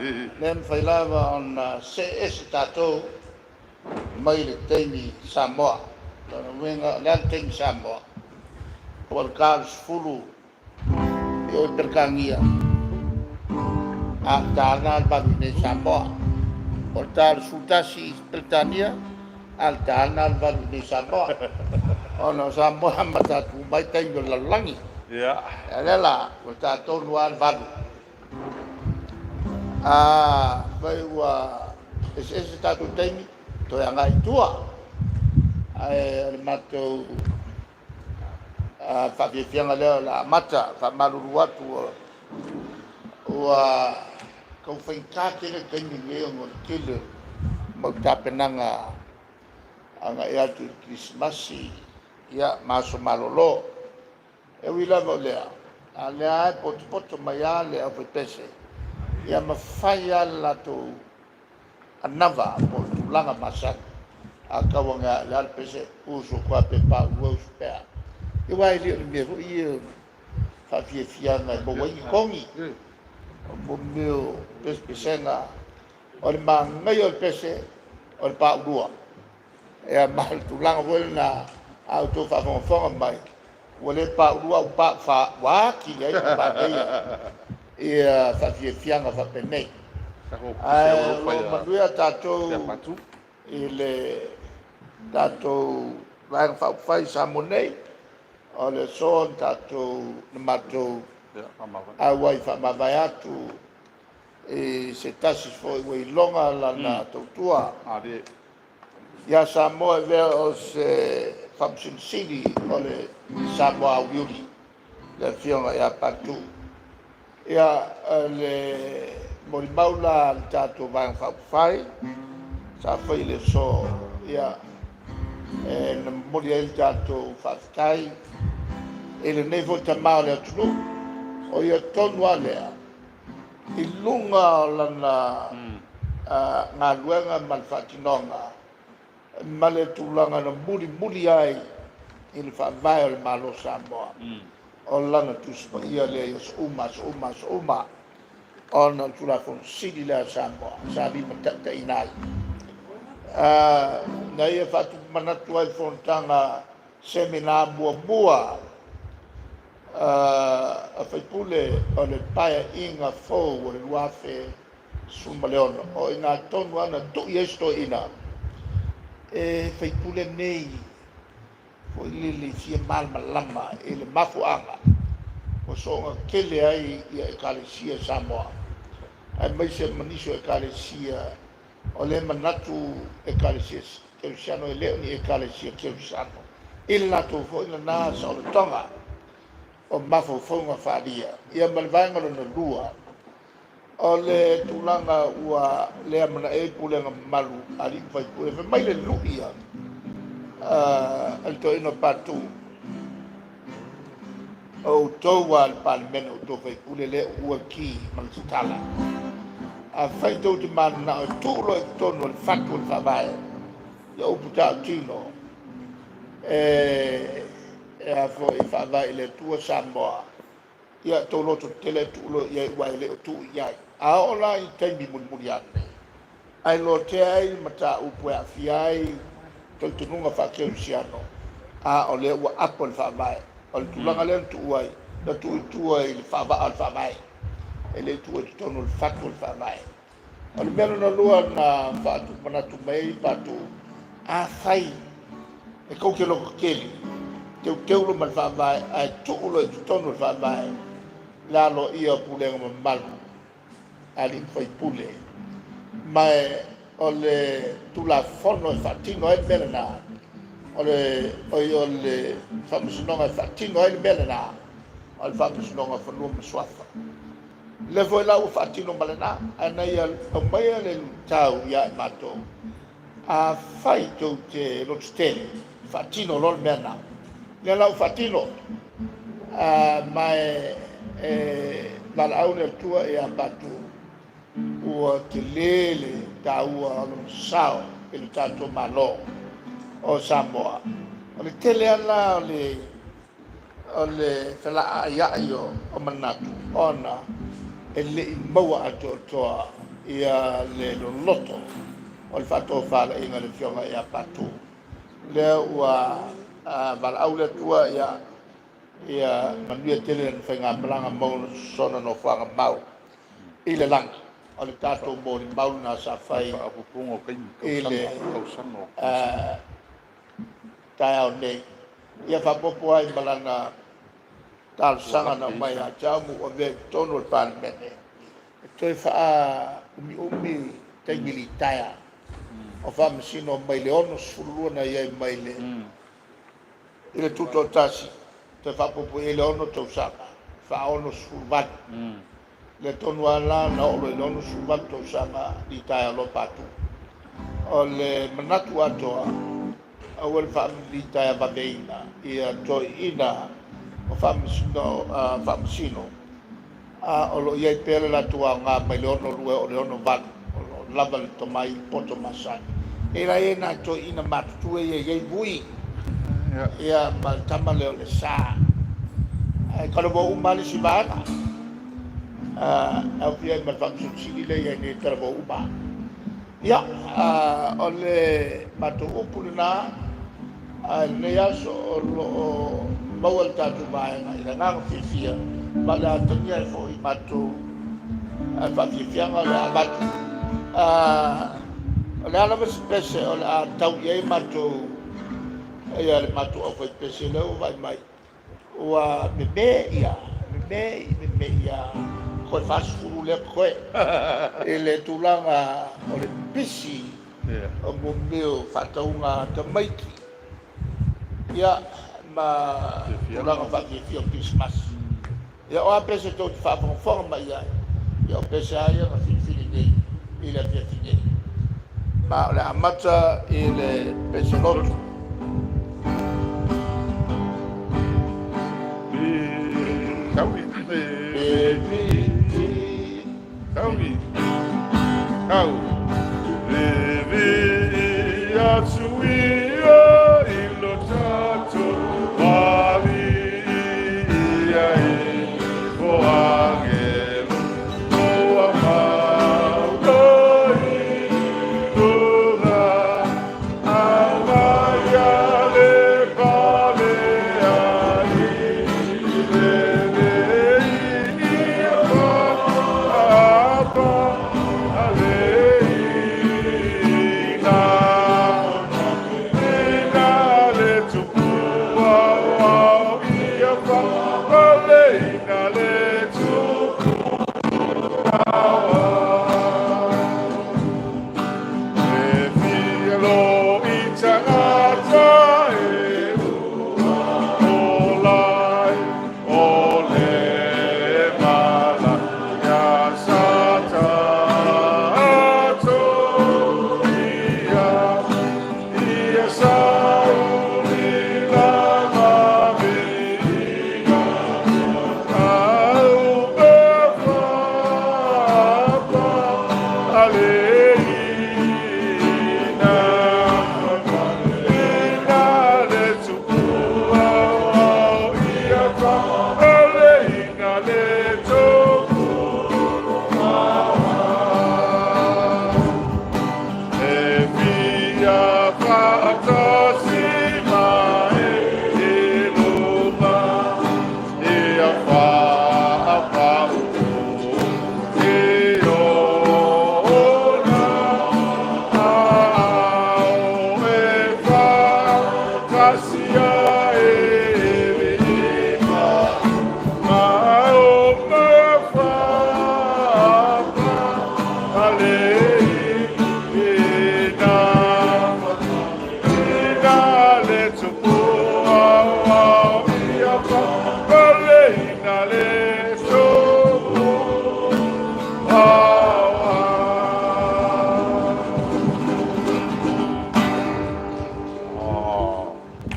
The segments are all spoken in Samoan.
Le mafai lava ona see ese tatou mai le taimi Samoa. O lona uiga o le a le taimi Samoa? Ua o le ta o le 10 i o i Peretania, a o le ta lava lena o le 8 i inei i Samoa. Po o le ta o le 11 i Peretania, a o le ta lava lena o le 8 i inei i Samoa. Ona o Samoa e amata atu uma ai taimi o le lalolagi. A o lea la, ua ta tonu lava le 8. Afai ua eseese tatou taimi, toe agai i tua. Ae o le matou faafiafiaga lea o le a amata. E faamalulu atu ua tau faigata tele le taimi lenei ona o le tele o le mau tapenaga agai atu i le Kerisimasi ma aso malolo. E ui lava o lea, a o lea lava e potopoto mai lava le aufaipese, ia ma fai lava le latou anava po o le tulaga masani. A tau ane lava o le a le pese, usu atu lava pe pauu e usu pea. Ia aua e le o ni mea foi ia o faafiafiaga e maua ai ni togi. O mea o pesepesega, o le manaia o le pese o le paulua. Ia ma o le tulaga foi lena, a outou faafogafoga mai, ua le paulua ae ua paufa, ua atili ai ona manaia faafiafiaga faapenei. Ae o lo o manuia tatou i le tatou Vaega Faaupufai i Samoa nei. O le aso na matou auai e faamavae atu i se tasi foi ua iloga lana tautua ia Samoa e avea o se Faamasino Sili o le Samoa auliuli, le Afioga ia Patu. Ia, o le molimau la a le tatou Vaega Faaupufai sa fai i le aso, ia, na momoli ai le tatou faafetai i lenei foi tama o le atunuu, o ia tonu lava lea i luga o lana galuega ma le faatinoga ma le tulaga na mulimuli ai i le Faavae o le Malo o Samoa, o lana Tusi Paia lea i aso uma, aso uma, aso uma, ona o le Tulafono Sili lea a Samoa sa limataitaiina ai. Na ia faatupu manatu ai i le fonotaga semina muamua a faipule o le Paeaiga fou o le 2016, o i ina tonu lava na tui ai si toeaina, e faipule nei foi lele e fia malamalama i le mafuaaga ua soona tele ai Ekalesia i Samoa, aemaise ma nisi o Ekalesia o lea e manatu Ekalesia Kerisiano e le o ni Ekalesia Kerisiano i le latou foi lena saolotoga o mafaufauga faaalia. Ia ma le vaega lona lua, o le tulaga ua le amanaia ai pulega mamalu a alii ma faipule. Fai mai le lui a le toeaina o Patu, o outou lava le Palemene o outou o faipule lea e uua le ki ma le tatala. Afai tou te mananao e tuu loa i totonu o le fatu o le Faavae ia upu tautino e faavae i le Atua Samoa, ia outou lototetele ae tuu loa i ai aua e le o tuu i ai. A oo la i le taimi mulimuli ane ae lotea ai le mataupu e aafia ai talitonuga faakerisiano, a o lea ua apo i le Faavae. O le tulaga lea na tuu ai, na tuu i tua i le faavaa o le Faavae, e le i tuua i totonu o le fatu o le Faavae. O le mea lona lua na faatupu manatu mai ai Patu, afai e tou te loto tetele, teuteu loa ma le Faavae ae tuu loa i totonu o le Faavae le aloaia o pulega mamalu a alii ma faipule, ma o le Tulafono e faatino ai le mea lena, o le Faamasinoga e faatino ai le mea lena, o le Faamasinoga o Fanua ma Suafa. O lea foi la ua faatino ma lena, ae na ia aumaia le luitau ia i matou, afai tou te lototele, faatino loa le mea lena. O lea la ua faatino, ma e valaau le Atua ia Patu, ua tele le taua o lona sao i le tatou Malo o Samoa. O le tele lava la o le felaaiai o manatu ona e le i maua atoatoa. ia le loloto o le faatofalaiga a le Afioga ia Patu. Lea ua valaau le Atua ia manuia tele lana faigamalaga, maua sona nofoaga mau i le lagi. O le tatou molimau lena sa fai i le taeao nei, ia faaopoopo ai ma lana talosaga na aumai ia te au ma ou avea i totonu o le Palemene, e toe faaumiumi taimi litaea o Faamasino mai le 62 na i ai mai le Tutoatasi, toe faaopoopo i ai le 6 tausaga, faa-68. O lea tonu lava la na oo loa i le 68 tausaga litaea loa Patu. O le manatu atoa, aua le faalitaea vaveina toeaiina o Faamasino, a o lo o i ai pea le latou aoga mai le 62 e oo i le 68, o lo o lava le tomai, poto masani. E i ai nai toeaiina matutua ia e i ai vui, ia ma le tama lea o Lesa, ae talavou uma lava le isi vaega, e aofia ai ma le Faamasino Sili lea e i ai nei, e talavou uma lava. Ia, o le matou upu lena i lenei aso, o lo o maua le tatou Vaega i le agaga fiafia, ma o le a atagia ai foi i matou faafiafiaga o le a avatu. O le a lava se pese o le a tau i ai matou, le matou aufaipese, o lea ua vaai mai ua meme meme toe 40 lea e totoe i le tulaga o le pisi o mea o faatauga a tamaiti, ia ma tulaga faafiafia o kerisimasi. Ia o a pese tou te faafogafoga mai ai, ia o pese lava ia na filifili nei i le afiafi nei. Ma o le a amata i le pese lotu.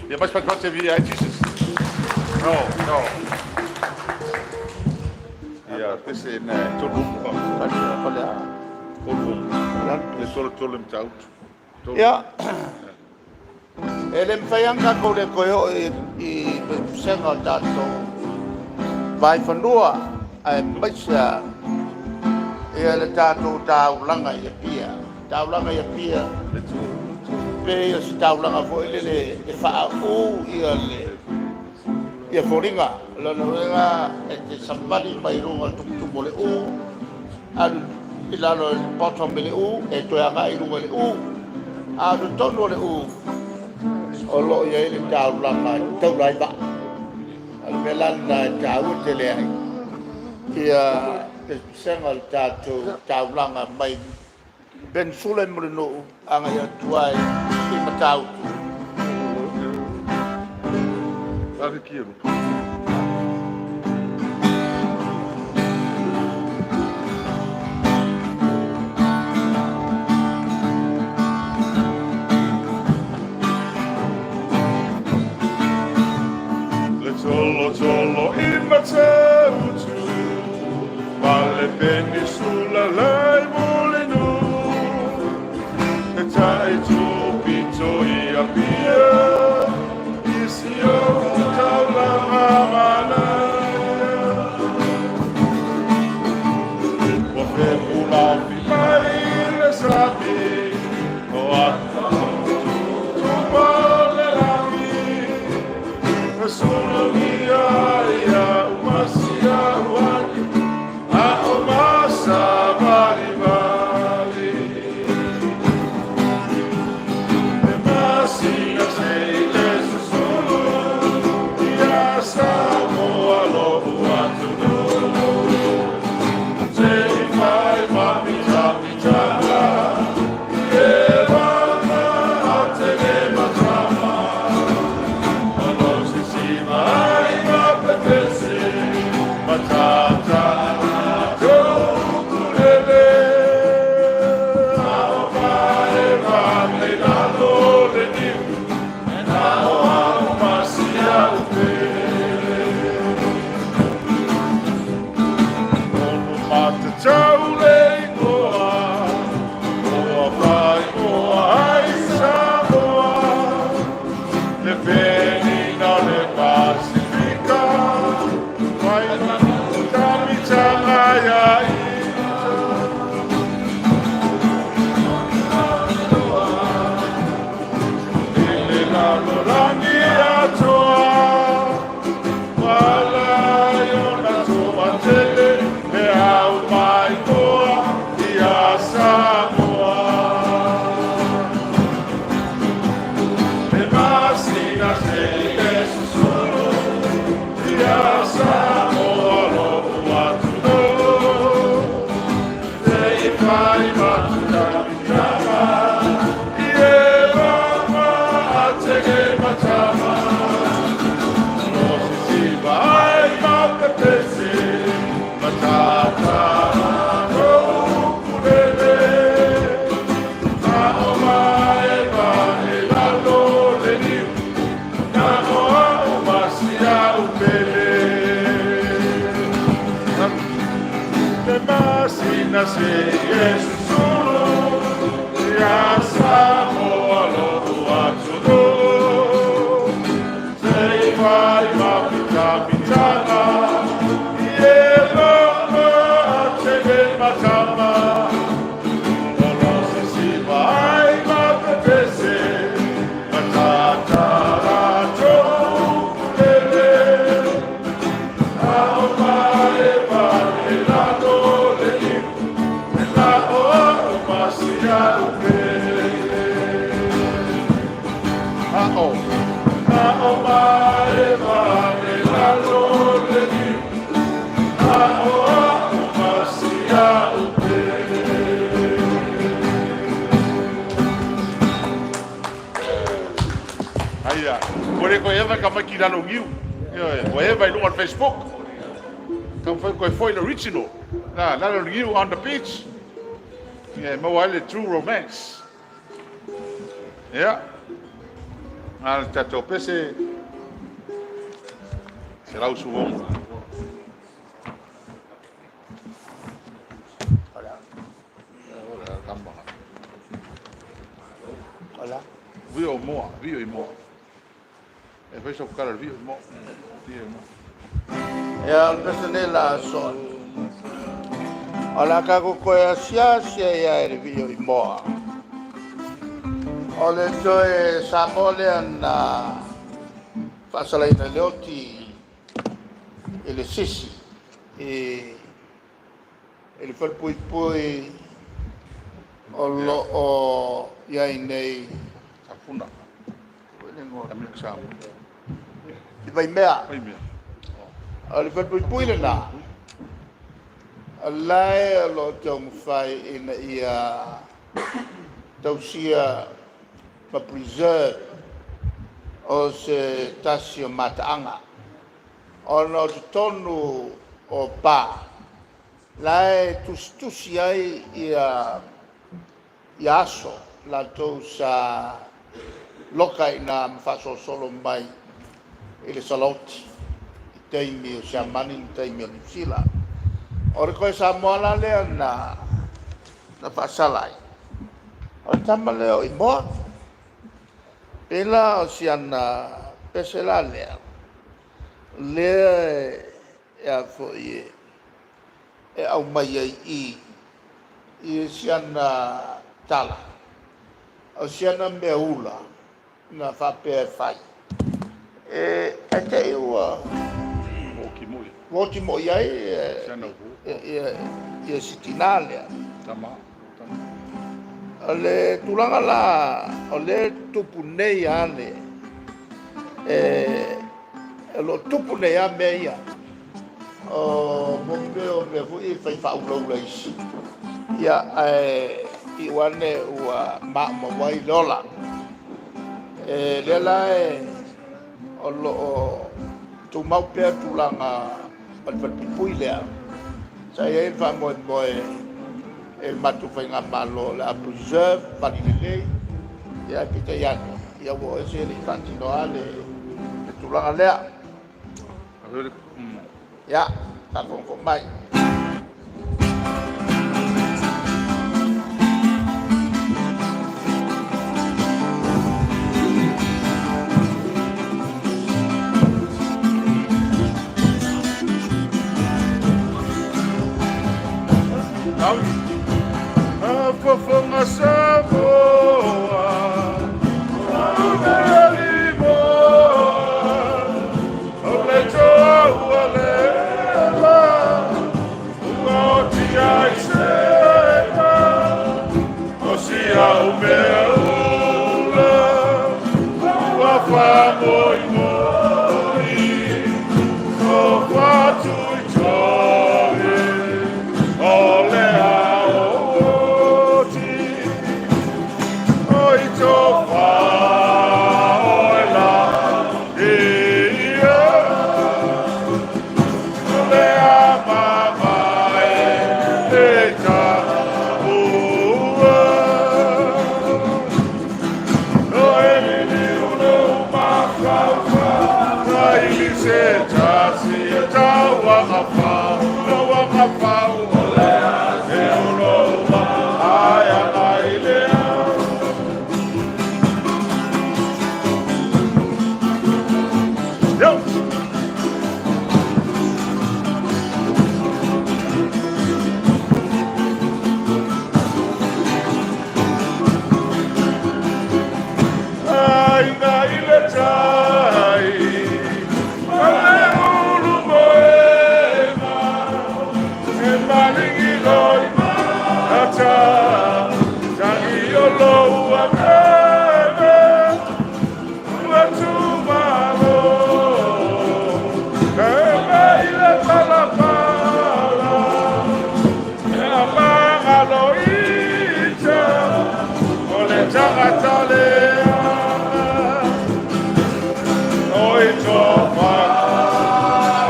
Ia mais patipati e Jesus. No, no. Ia, pese na tolu umu. Tolu umu. Le tolu tolu matautu. Ia, e le mafai lava ona tatou le toe oo i pesega o tatou vaifanua, aemaise Ia le tatou taulaga i Apia, taulaga i Apia pei o se taulaga foi lele e faauu foliga. O lona uiga e te savali mai luga o le tumutumu o le u, alu i lalo i le bottom i le u, e toe agai i luga i le u. A o totonu o le u o lo o i ai le taulaga e taula ai vaa. O le mea la lena e taua tele ai le pesega o le tatou taulaga mai Penisula i Mulinuu agai atu ai i Matautu. Le tolotolo i Matautu ma le penisula i Mulinuu, e tai pito i Apia, i si ou taulaga manaia. Ua fepulaufi mai le sami o atu o le lagi, e sulugia ia umasia uagi a o masavalivali. E masina seile susulu ia Samoa lo'u atunuu. Sei fai mapitapitaga e lama atele matama. Alo ai mapepese matata tokulele. Ao mae male lalo le niu, na o au masia upele. Ono matatau le igoa, oa vai oa ai Samoa. Le penina le Pasifika, mai tamitanga ia ita. I le lalolagi atoa, wala iona toatele, le au mai toa ia Samoa. E masina se le susulu, ia Samoa lo'u atunuu. Te i fai matukamikama, i e lama a tege matama. Sisiva ai mapepese, matata ukulele. A o mae mae lalo le niu, na o au masia upele. Le masina se yesusulu, ia Samoa lo'u atunuu. Sei fai mapitamitanga, i e lama a tele matama. Olo sisiva ai mapepese, matata to'ukulele. Ao mae vale lalo le niu, la o au masia upele. A o. A o mae vale lalo le niu, a o au masia upele. Aia, ua le toe eva ka maki lalo niu. Ioe, ua eva i luga o le Facebook. Taumafai toe foi le original. La, lalo le niu on the beach. Ia, e maua ai le true romance. Ia, a le tatou pese, 116. Hola. Hola. Hola. Vio moa, vio i moa. E fai sau kala vio i moa. Vio i moa. Ia, o le pese nei la aso. O le a tatou toe asiasi ai lava i le vii o Imoa. O le toe Samoa lea na faasalaina i le oti i le sisi i le falepuipui o lo o i ai nei Safuna. i Vaimea. O le falepuipui lena o la e o lo o taumafai ina ia tausia ma preserve o se tasi o mataaga, ona o totonu o pa la e tusitusi ai aso o latou sa loka ai i ina ma faasolosolo mai i le saloti i taimi o Siamani ma taimi o Niu Sila. O le toe Samoa la lea na faasala ai, o le tama lea o Imoa. E pei la o si ana pese la lea, lea e aumai ai i i i si ana tala, o si ana mea ula na faapea e fai, ae te i ua oti moi ai si tina lea. O le tulaga la o lea e tupu nei lava, o lo o tupu nei lava mea ia, o mea o mea foi ia e fai faaulaula e isi, ae iu ane ua maumau ai le ola. O lea la o lo o tumau pea tulaga o le falepuipui lea sa i ai le faamoemoe i le matou faigamalo o le a preserve, fali lelei, ae peitai ane, ua o ese e le i faatinoina lava le tulaga lea. Ia, faafogafoga mai. Fofoga Samoa, o le toa ua leva, ua oti ai sema, o si au mea ula, ua faamoimoi, o fatu i o le ao oti, o i tō oe la, ia, o le a mamae e ka ua. O e lili ulo makauka, ka ili se tasi e tau agafau, tau agafau, o le a se ulo uma, ai ana i le au. Yo! Aiga i le tai, ma le ulu moena, e maligi loi ata, tangi o lou amene, ua tumalo, e mei le palapala, e amagalo ita, o le tagata leaga. Oi tō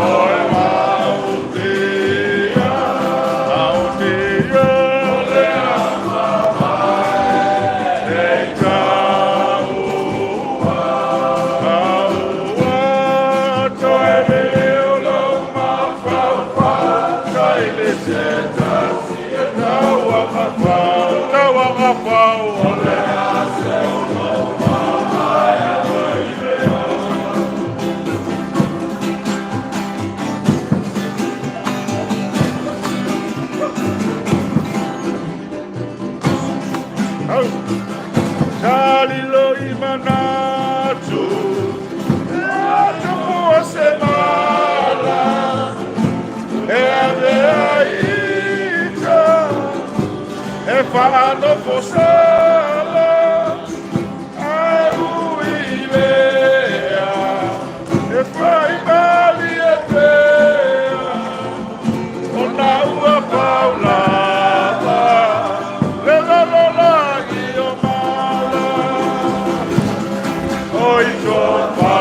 oe mautia, autia le e taua, aua toe leo lo mawhawha, kai le se tasi e taua mawhau, taua mawhau o le Au. Sa lilo i manatu, e se mala, e ave ai ita, e whaanofo sala, ai ui lea, e whai mali e pea, o na ua paulava, le la la la i o mala. O i topa,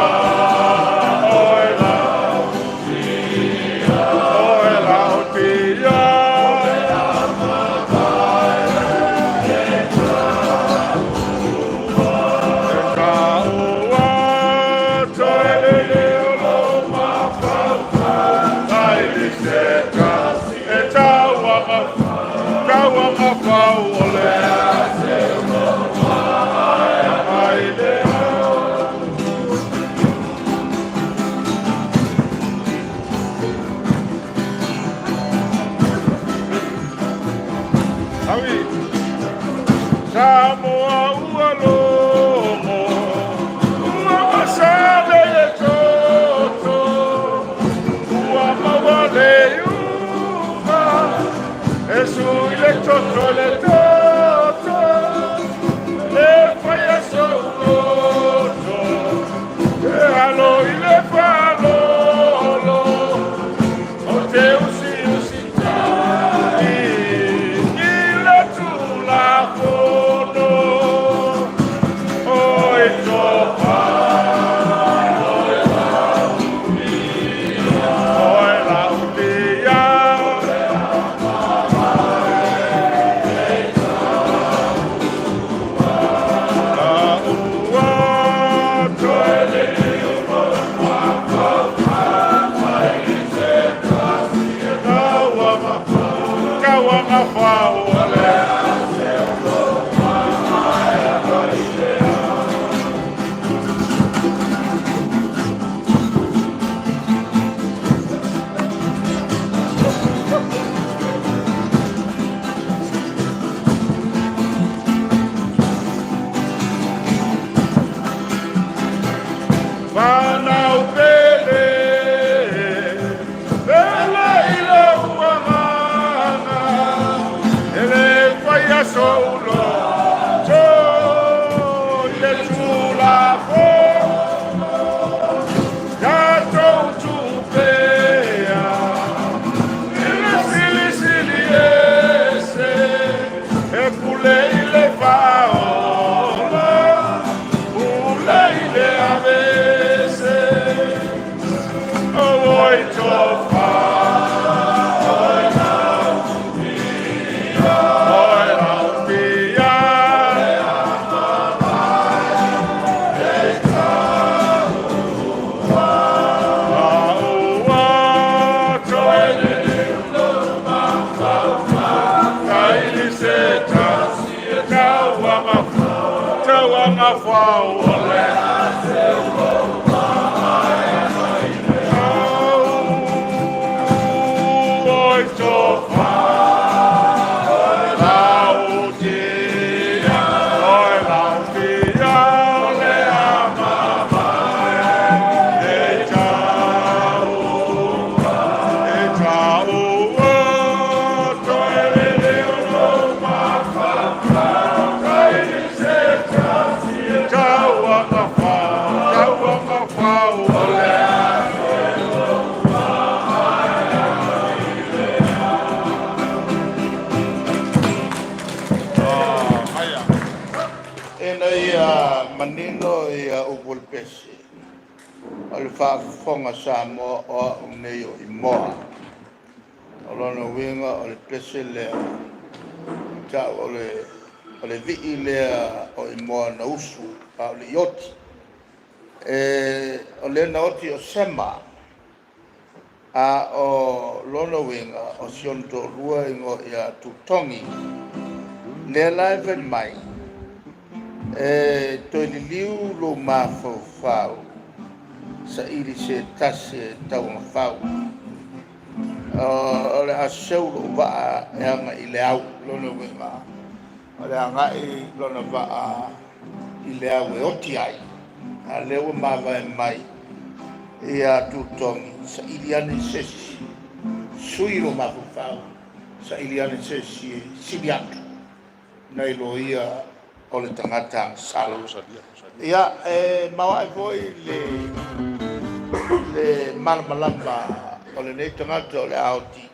o e lau, o e lau tia. E ka ua toe lele o lo ai li se kasi e taua ma taua ma fau o le ai le. Awi Samoa ua logo ua masale e toto ua maua le iuga e sui le toto le toto le faia souloto e alo i le falolo o te usi usi tai i le tulafono o e topa o e lautia. La ua toe lele Kaua ma kaua ma fau o le. Whanau pele, pele i le uamanga, e le whaia soulo, tō i le tūlafo, tātou tupea, i le silisili ese, e pule i le whaola, pule i le avese, o oi tofa, oi lautia. La ua toe kaili se tasi e taua ma taua ma fau o le au oi tofa lautia oi lautia o le ama e tau e tau o toe lele o lo kaili se tasi e taua ma fau taua ma fau o le. Ah, aia. Ina ia manino ia upu o le pese, o le faafofoga Samoa o au nei o Imoa. O lona uiga o le pese lea, tau o le vii lea o Imoa na usu, a o le i oti. E, o lea na oti o Sema, a o lona uiga o si ona toalua igoa ia Tutogi. Lea la e fai mai, e toe liliu lou mafaufau, saili se tasi e tauagafau. O le a seu lou vaa e aga i le au, lona uiga. O le agai lona vaa i le au e oti ai, a o lea ua mavae mai ia Tutogi, saili ane i se isi, sui lou mafaufau, saili ane se isi e sili atu nai lo ia o le tagata agasala. Ia, e maoae foi le malamalama o lenei tagata o le a oti,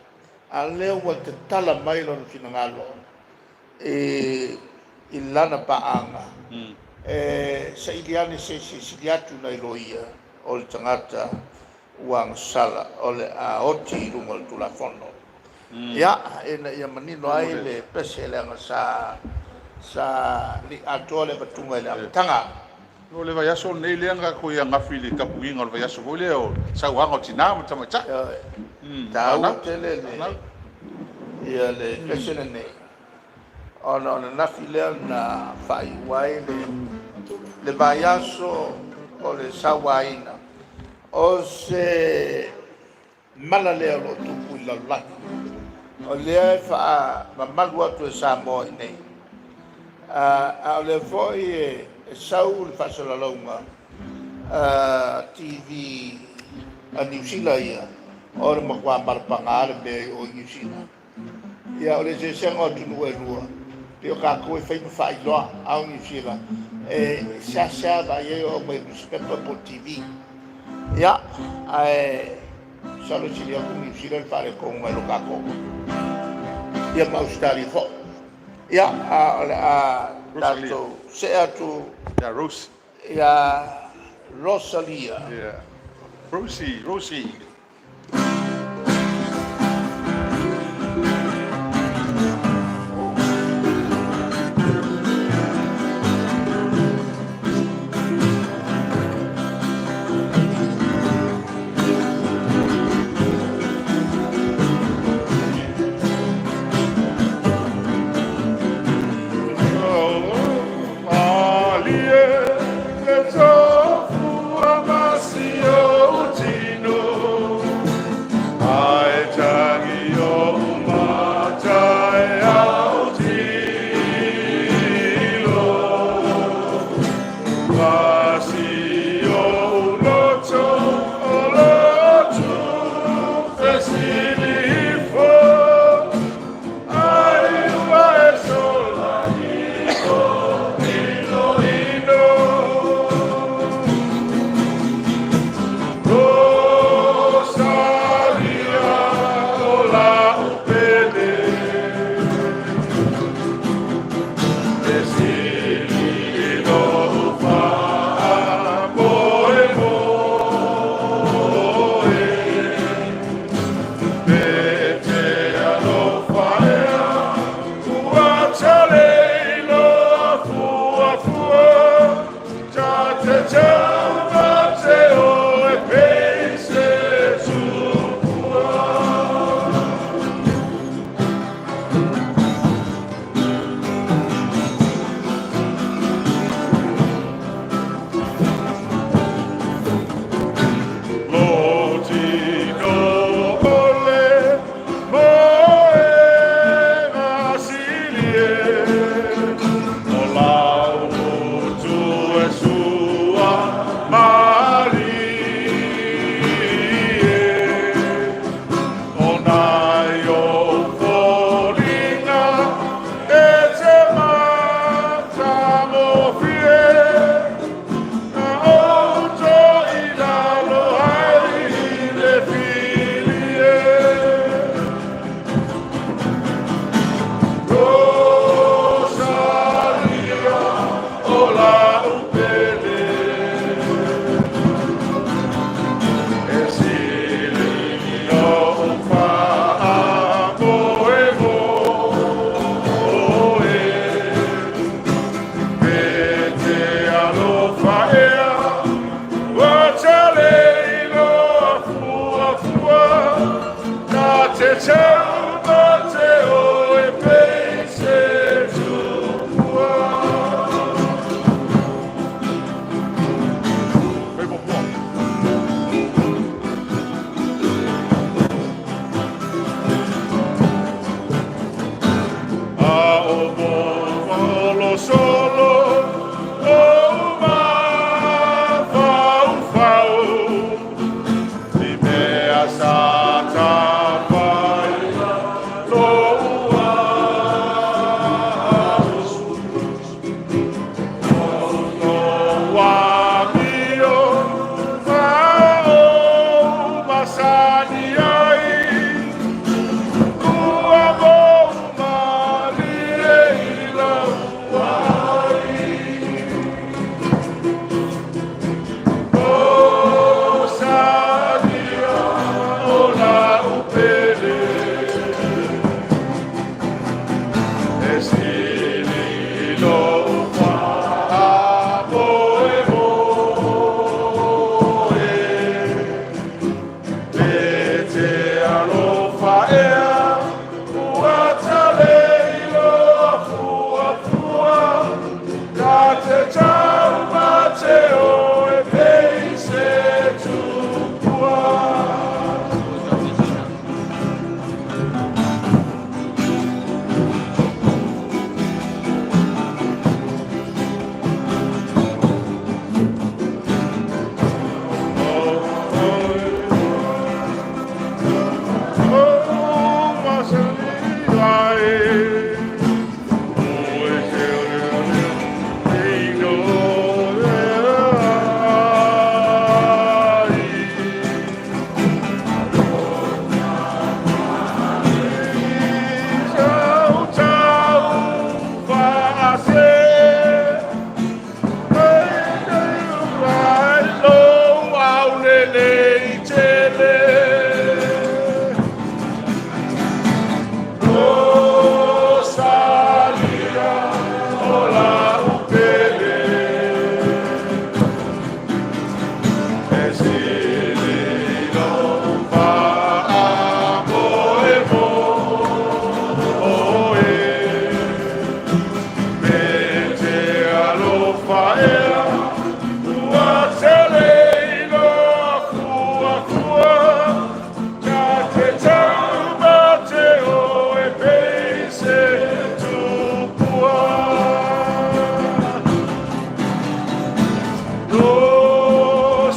a o lea ua tatala mai lona finagalo i lana paaga, e saili ane se isi e sili atu nai lo ia o le tagata ua agasala o le a oti i luga o le Tulafono. Ia, ina ia manino ai le pese, leaga sa le i atoa le avatuga i le amataga. O le vaiaso lenei lea na tatou i ai ananafi i le tapunia o le vaiaso foi lea o sauaga o tina ma tamaitai. Ioe. E taua tele le pese lenei, ona o ananafi lea na faaiu ai le vaiaso o le sauaina. O se mala lea o lo o tupu i le lalolagi, o lea e faamamalu atu e Samoa i inei, a o lea foi e sau le faasalalauga a TV a Niu Sila ia, o le matua mala paga le mea i o i Niu Sila. Ia, o le eseesega o atunuu e lua, pei o tatou e fai ma faailoa, a o Niu Sila, e seasea vaai i ai o aumai i le nusipepa po o le TV. Ia, ae masalo e sili atu Niu Sila le faaletonu nai lo tatou, ia ma Ausetalia foi. Ia, ae o le a tatou see atu Ia Rose. Ia Rosalia. Yeah. Rosie, Rosie. solo lou mafaufau i mea sa tafaila lou aso. Lou amio ma ou masani ai, ua mou malie i lau ai. O salia o lau pele, e sili i lou faamoemoe. E te alofa ea, ua tale i loa fuafua, ta te taumate o e pei se tupua. Oh, masani ai, o e te ino ai. Tau tau faase, ai lou aulelei tele. Rosalia, o lau pele, e sili lou faamoemoe. Me te alofa ea, ua tele i loa fuafua, ta te taumate o e pei se tupua.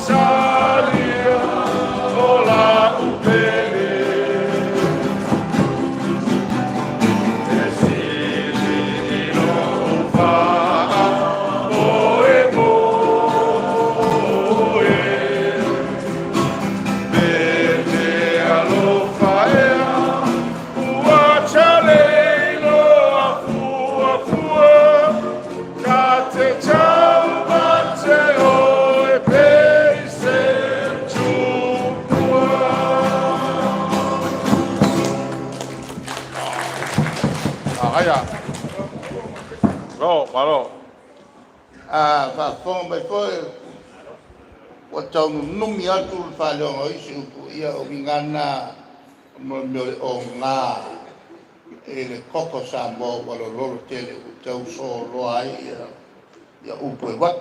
Rosalia, o lau pele, e sili i lou faamoemoe. Me te alofa ea, ua tele i loa fuafua, ta te taumate o e pei se tupua. Ah, Malo, malo. A faafofoga mai foi ua taununumi atu le faaleoga o isi upu, ia o uiga lava na mo le mea o le oga i le koko Samoa ua lololo tele ua tau soloa ai ia upu e alu atu.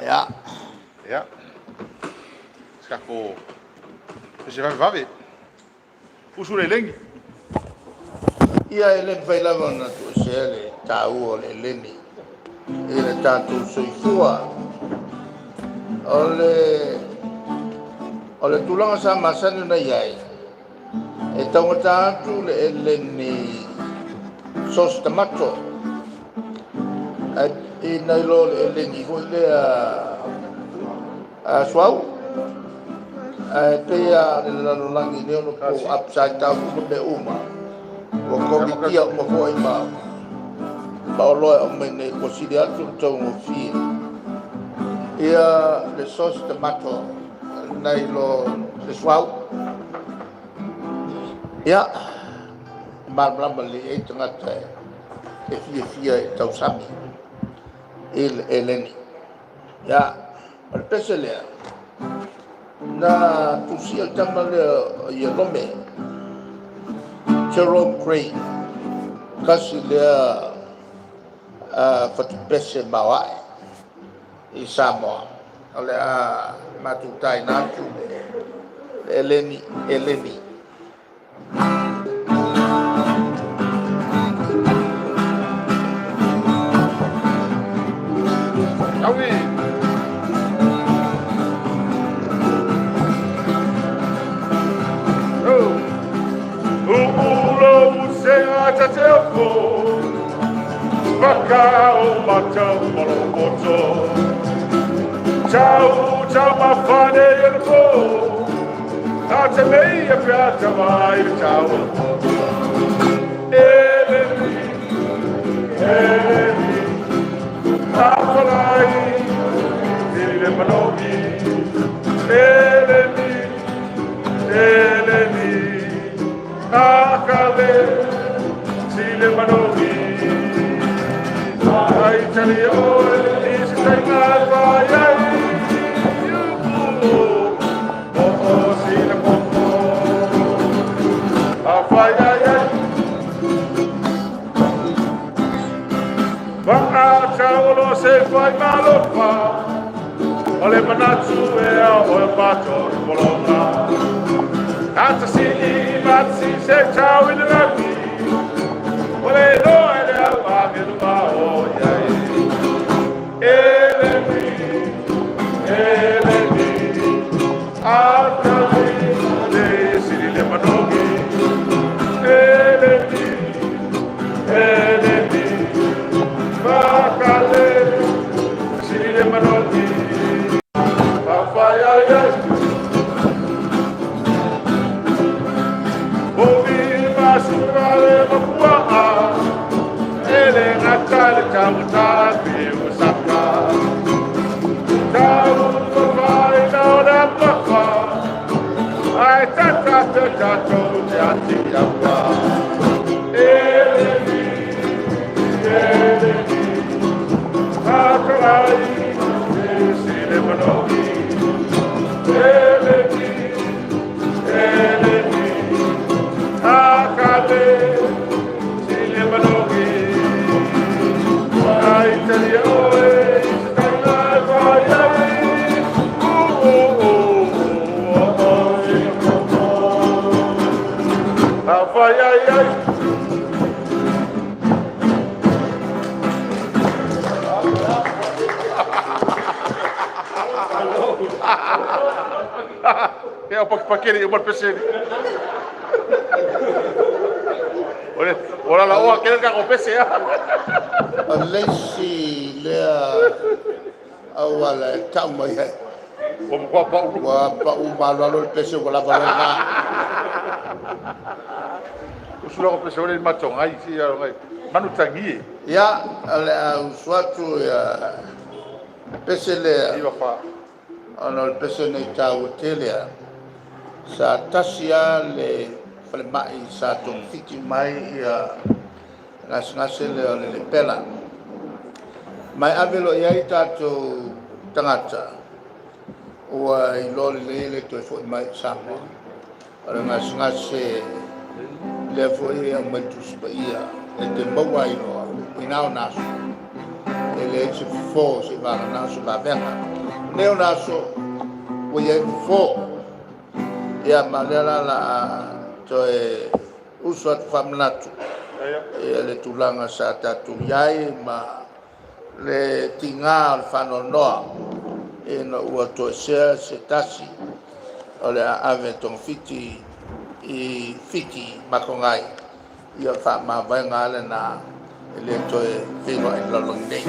Ia. Ia. Skapo. Se vave vave. Usu le lengi. Ia e le mafai lava ona tuuesea le taua o le eleni i le tatou soifua. O le tulaga sa masani ona i ai, e taugata atu le eleni sauce tomato ae nai lo le eleni foi lea suauu. Ae pei lava o le lalolagi nei ona po upside down uma mea uma. Ua komitia uma foi ma oloa e aumai nei ua sili atu le taugofie ia le sauce tomato nai lo le suauu. Ia, e malamalama lelei ai tagata e fiafia i tausami i le eleni. Ia, o le pese lea, na tusia le tama lea o Ierome, Jerome Grey, tasi lea fatupese maoae i Samoa. O le a matou taina atu le eleni, eleni. Aui. Uulo usega tateoko, Waka o matau malopoto. Tau tau mafane i le po, A te mei e peata mai le tau. Eleni, Eleni, Afalai, le manogi. Eleni, Eleni, Akale, Sile manogi. Ai tali oe, i se tainga vai ai, O o sile popo, A fai ai ai. Waa olo se fai malofa, O le manatu e au o e pato i polonga. Ata si i matsi se tau i le lagi, O le loa e le au a me luma o iai. Eleni, Eleni, Atali, le siri le manogi. Eleni, Eleni, Fakale, siri le manogi. Afai ai ai. Omi masurale mapua, Ele ngata le tauta pe usaka. Tau vai na ora papa, Ai tata te tato te ati apa. Eleni, Eleni, Akalai, sile manogi. Eleni, Eleni, Akale, sile manogi. Ai tali oe, se tainga vai ai. Oh, sile popo. Afai ai ai. Ia o pakipakele i uma le pese. O la la oa kele ka ko pese a. O le isi lea auala e tau mai ai. Ua matua pau. Ua pau malualo le pese ua lava lena. Usula ko pese ole matongai si ya ngai. Manu tangi. Ia, o le a usu atu ia pese lea. Iwa fa. Ona o le pese nei taua tele a. Sa tasi lava le falemai sa togafiti mai ia gasegase lea o le lepela. Ma e ave loa i ai tatou tagata ua iloa lelei le toe foi mai i Samoa. O le gasegase lea foi e aumai le Tusi Paia e te maua ai loa i na ona aso. E leai se fofo seivagana o se vavega. O nei ona aso ua i ai fofo. Ia ma o lea la o le a toe usu atu faamanatu ia le tulaga sa tatou i ai ma le tiga o le faanoanoa ina ua toesea se tasi o le a ave togafiti i Fiti Makogai. Ia faamavaega lava lena e le toe feiloai i le lalolagi nei.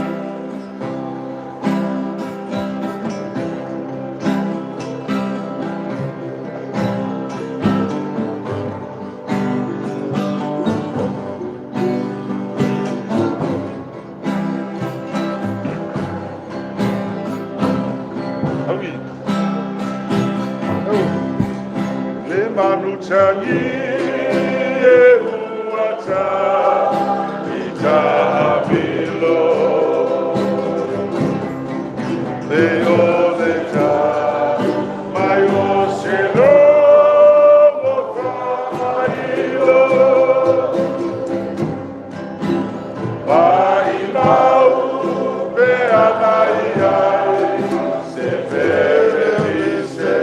Aui. Le manu tangi e uata i tamilo. Le o le ta mai o se logo failo. Mai mau pe anai ai se pere se.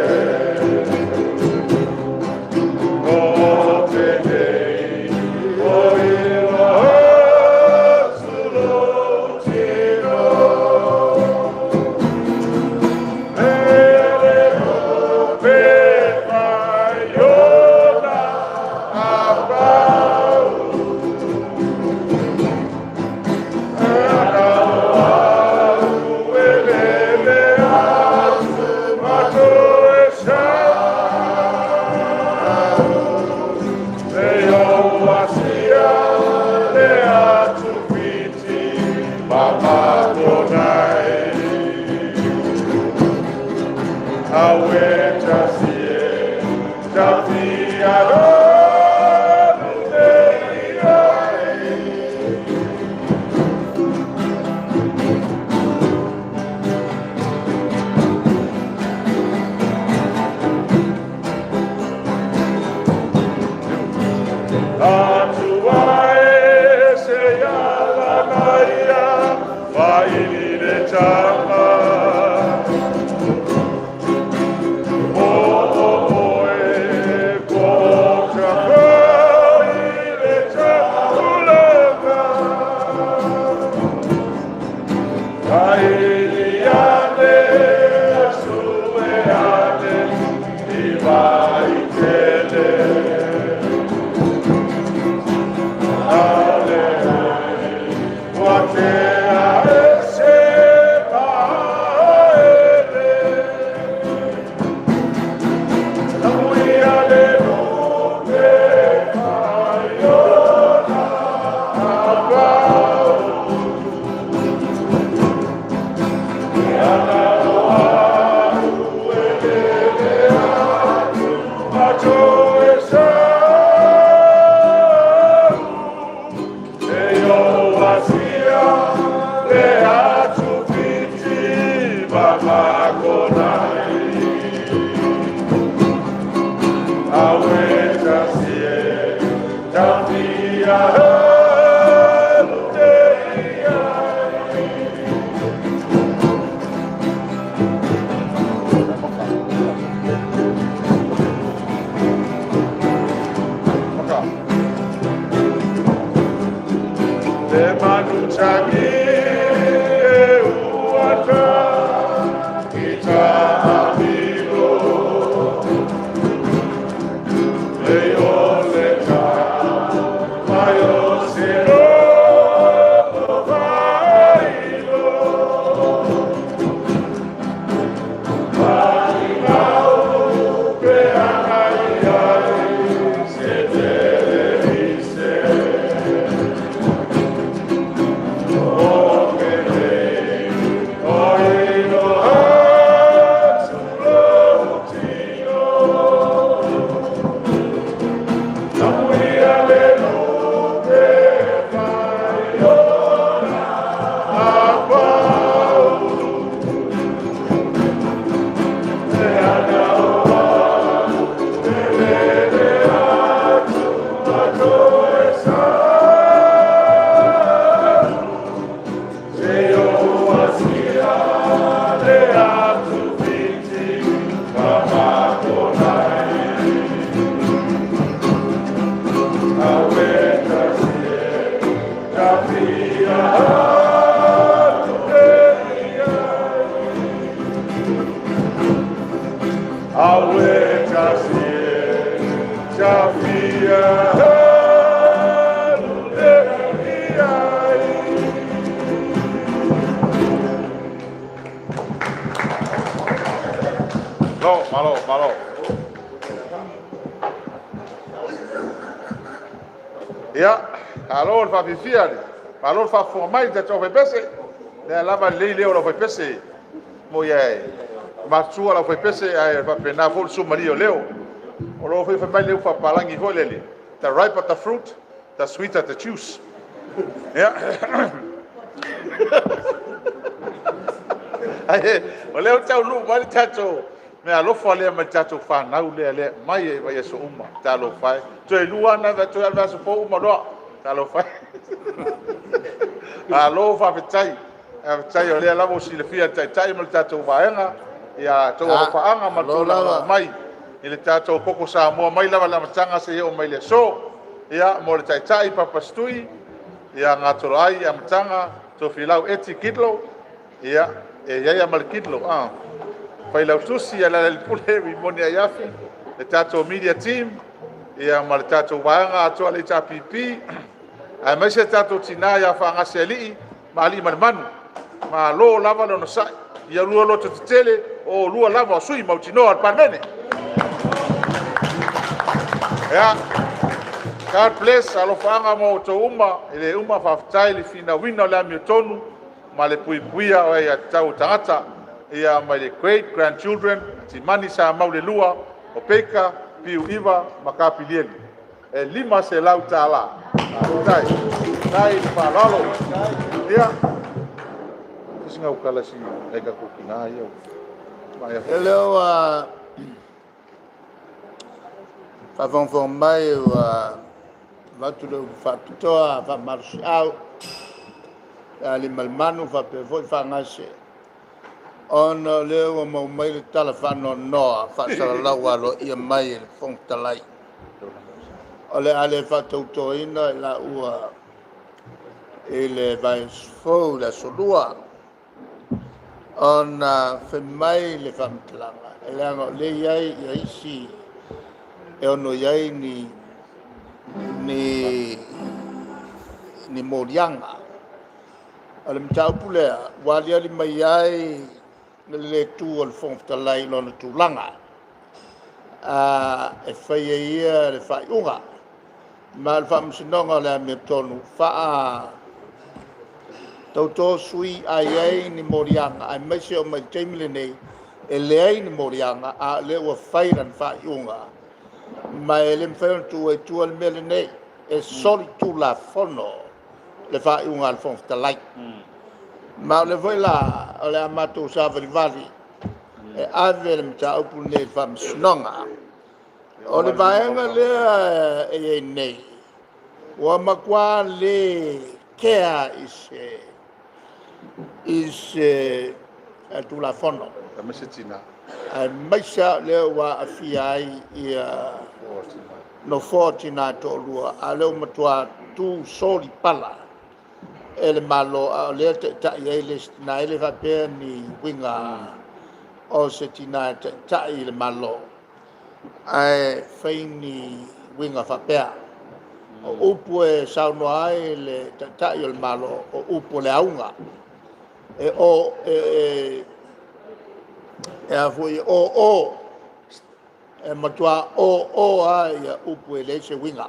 Malo, malo, malo. Ia, malo le faafifia, malo le faafofoga mai i le tatou aufaipeese. O lea lava e lelei leo o le aufaipese. E moni lava e matutua le aufaipese ae faapena foi le suamalie o leo. O lo o fai mai le upu faapapalagi foi lele, the riper the fruit, the sweeter the juice. Ia, o lea ua taunuu mai le tatou meaalofa lea mai le tatou fanau lea e aumai i vaiaso uma. Talofa e, toe 2 lava na totoe, ae o le vaiaso fou uma loa. Talofa e. Malo faafetai, faafetai o lea lava ua silafia e le Taitai ma le tatou Vaega a outou alofaaga ma le Malo tulaga lava. mai i le tatou koko Samoa mai lava i le amataga seia oo mai i le aso. Ia, mo le Taitai Papa Stui, ia Gatoloai Amataga, Tofilau Eti Kidlo, ia, e i ai lava ma le Kidlo, Failautusi Lealailepule Rimoni Aiafi, le tatou media team, ia ma le tatou vaega atoa le HRPP, aemaise le tatou tina ia Faagasealii ma Aliimalemanu. Malo lava le onosai, ia oulua lototetele, o oulua lava o sui mautinoa o le Palemene. Ia, God bless, alofaaga mo outou uma, e le uma, faafetai le finauina o le amiotonu ma le puipuia o aiatatau a tagata. Ia ma le great grandchildren, Timani Samau 2, o Baker, Piu Iva ma Kapilieli. E $500. Faafetai. Faafetai le faaaloalo. Ia, se i tala si nai tatou tina ia. E lea ua faafogafoga mai ua avatu le upu faapitoa faamalosiau ia Aliimalemanu faapea foi Faagase, ona o lea ua maua mai le tala faanoanoa faasalalau aloaia mai e le Fofoga Fetalai, o le a le faatautoina i laua i le vaiaso fou i le Aso Lua, ona fai mai le faamatalaga, e leaga o lea e i ai isi e ono i ai ni moliaga. O le mataupu lea ua aliali mai ai le le tu a le Fofoga Fetalai i lona tulaga e fai e ia le faaiuga. Ma o le faamasinoga o le amiotonu, faatauto sui a i ai ni moliaga, aemaise oo mai i le taimi lenei, e leai ni moliaga, a o lea ua fai lana faaiuga, ma e le mafai ona tuua i tua le mea lenei, e solitulafono le faaiuga a le Fofoga Fetalai. Ma o lea foi la o le a matou savalivali e ave le mataupu lenei i le Faamasinoga. O le vaega lea e i ai nei, ua matua le kea i se Tulafono, Aemaise tina. Aemaise lava o lea ua aafia ai nofoa o tina e toalua, a o lea ua matua tu solipala e le Malo, a o lea e taitai ai le isi tina. E le faapea ni uiga o se tina e taitai i le Malo, ae fai ni uiga faapea. O upu e saunoa ai le Taitai o le Malo, o upu o le auga, e o o, e matua o o lava upu e leai se uiga.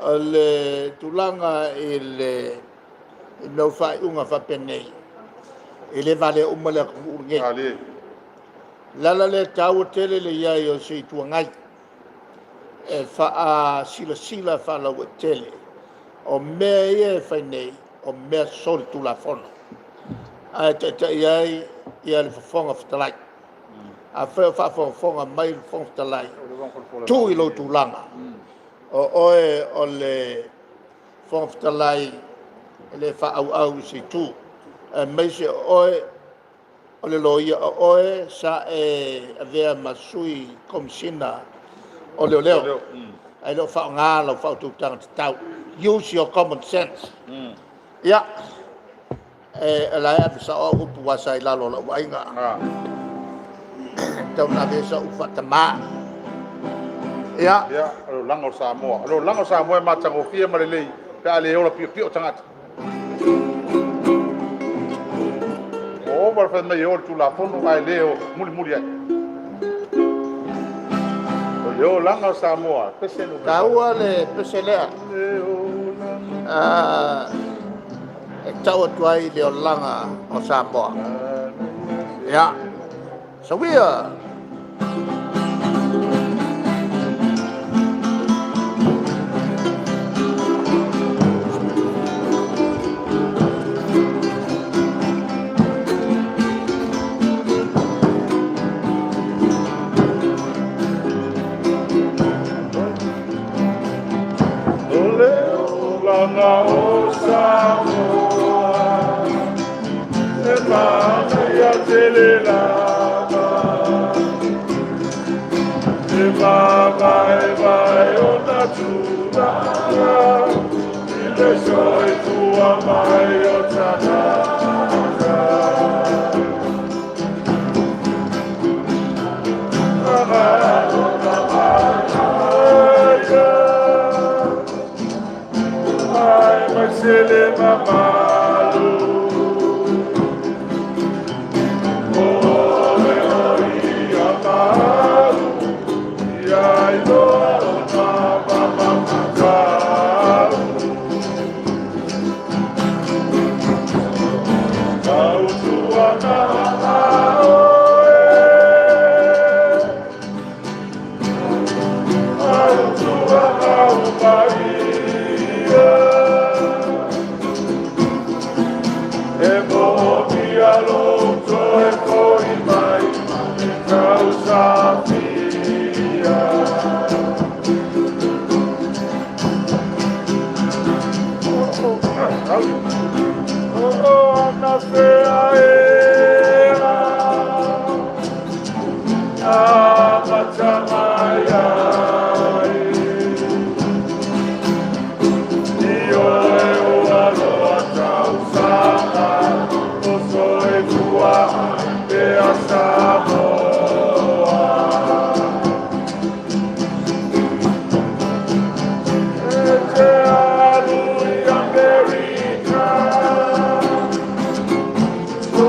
O le tulaga i le mea o faaiuga faapenei, e le valea uma le atunuu lenei. Malie. O le ala lea e taua tele le i ai o se Itu Agai e faasilasila faalauaitele, o mea ia e fai nei, o mea solitulafono, ae taitai ai le Fofoga Fetalai. Afai o faafogafoga mai le Fofoga Fetalai, tu i lou tulaga, o oe o le Fofoga Fetalai e le faaauau i se itu, aemaise o oe o le Loia, o oe sa e avea ma sui Komesina o Leoleo, ae le o faaaoga lau faautautaga tatau. Use your common sense. Ia, o la e ave sao au upu aua sa i lalo o lau vaaiga. E tatau ona ave i ai sau upu faa-tama. Ia, Ia, o le olaga o Samoa. O le olaga o Samoa e matagofie ma lelei pe a le ola piopio tagata. Ua ova le fai mai e o i le Tulafono ae le mulimuli ai. O le olaga o Samoa, E taua le pese lea e tau atu ai le olaga o Samoa. Ia, sau ia! O le olaga o Samoa, e manaia tele lava, e mavaevae ona tulaga i le soifua mai o tagata. Aemaise le mamalu o oe o ia malu, ia iloa ona mamakau. Tautuana ma oe, mautuana uma ia, e moomia lou toe foi mai e tausafia. Oh, anafea ea, amata mai ai. Ioe ua loa tausaga o soifua ai pea Samoa. E te alu i Amerika, o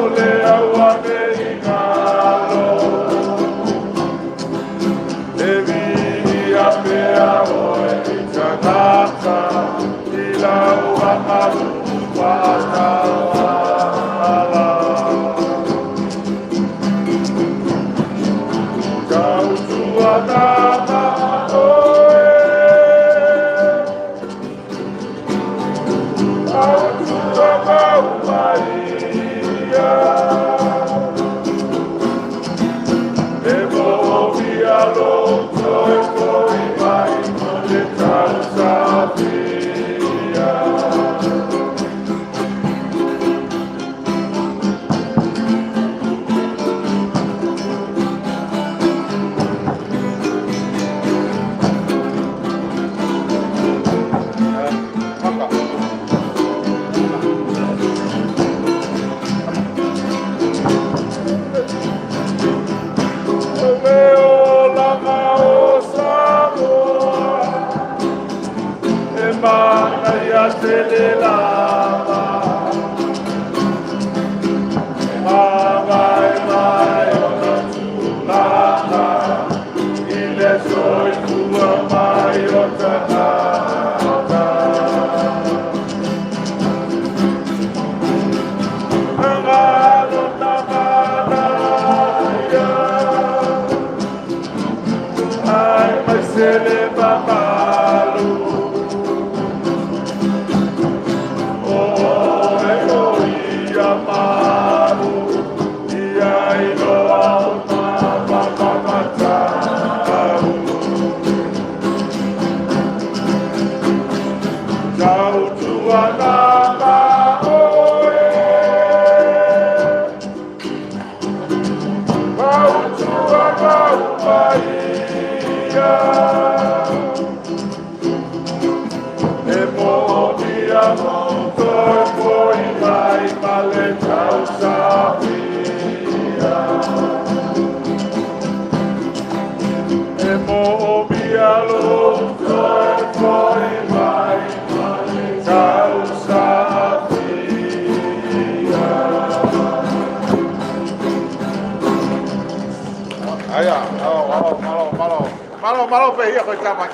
Aia, malo, malo, malo, malo. Malo, malo pe ia koe tama.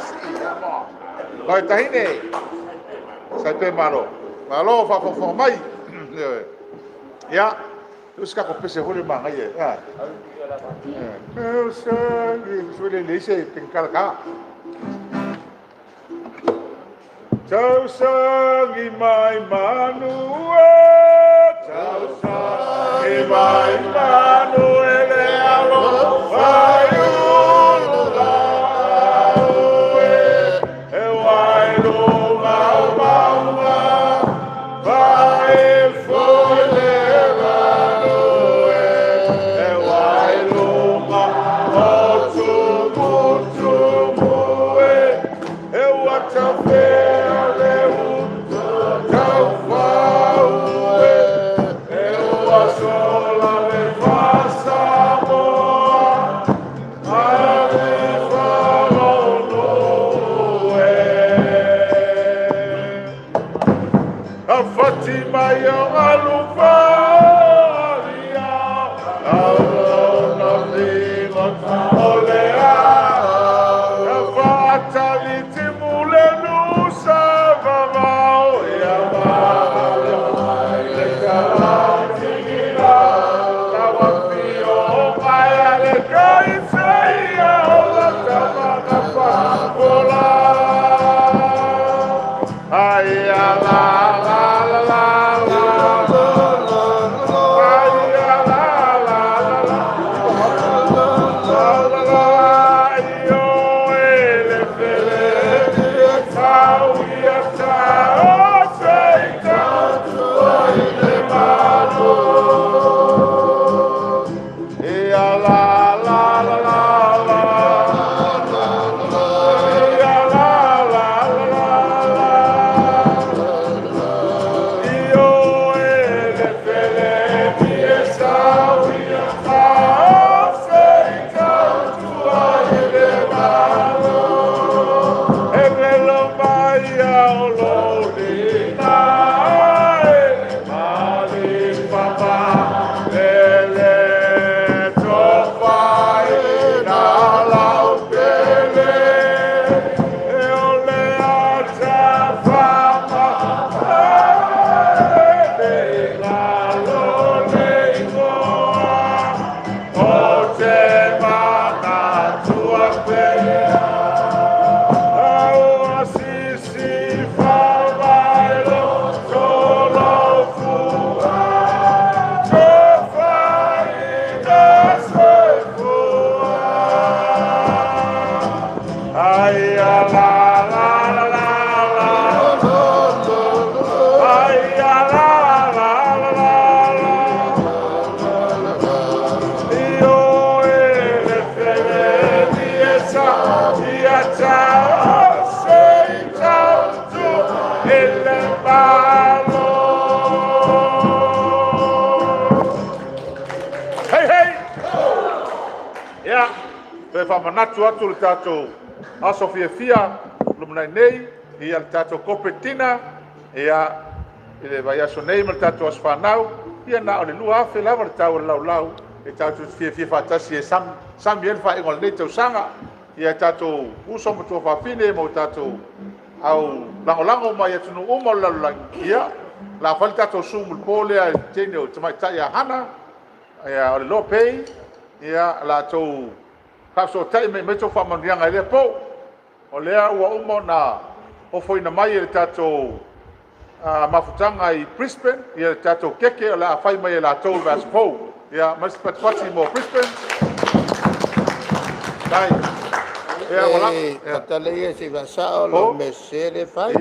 Koe tahine. Sai pe malo. Malo whawhawha mai. Ia, usi kako pese hore ma ngai e. Ah. Eh, usa ni suele le se penkala ka. Tausangi mai manua, tausangi mai manu ele alo vai ulu laue, e wai lunga maunga, vai fole manue, e wai lunga o tumu tumu e, e watafea le uta taufau e, e ua sola le fasamoa, a le falono e. A Fatima i o alufalia, aulona ligo o le a. A whaatali te mule nusa vavao ia maala le kalatigila. Tawa pio o mai a le kaiseia o la tamana whakola. Ai a la la la la la la. Toe faamanatu atu le tatou aso fiafia lumanai nei, ia le tatou corporate dinner, ia i le vaiaso nei ma le tatou aso fanau, ia na o le 2000 lava le tau o le laulau e tatou te fiafia faatasi e sami ai le faaiuga o lenei tausaga. Ia tatou uso ma tuafafine ma o tatou au lagolago mai atunuu uma o le lalolagi, ia, o le a fai le tatou Zoom i le po lea i le teine o le tamaitai ia Hana, o le Lope, ia, o le a outou faafesootai mai e aumai a outou faamanuiaga i lea po. O lea ua uma ona ofoina mai e le tatou mafutaga i Brisbane le tatou keke o le a fai mai e latou i le vaiaso fou. Ia, aumai se patipati mo Brisbane. Faafetai. Ia, ua lava. E faatala ia se i faasao lau mea sese lea e fai.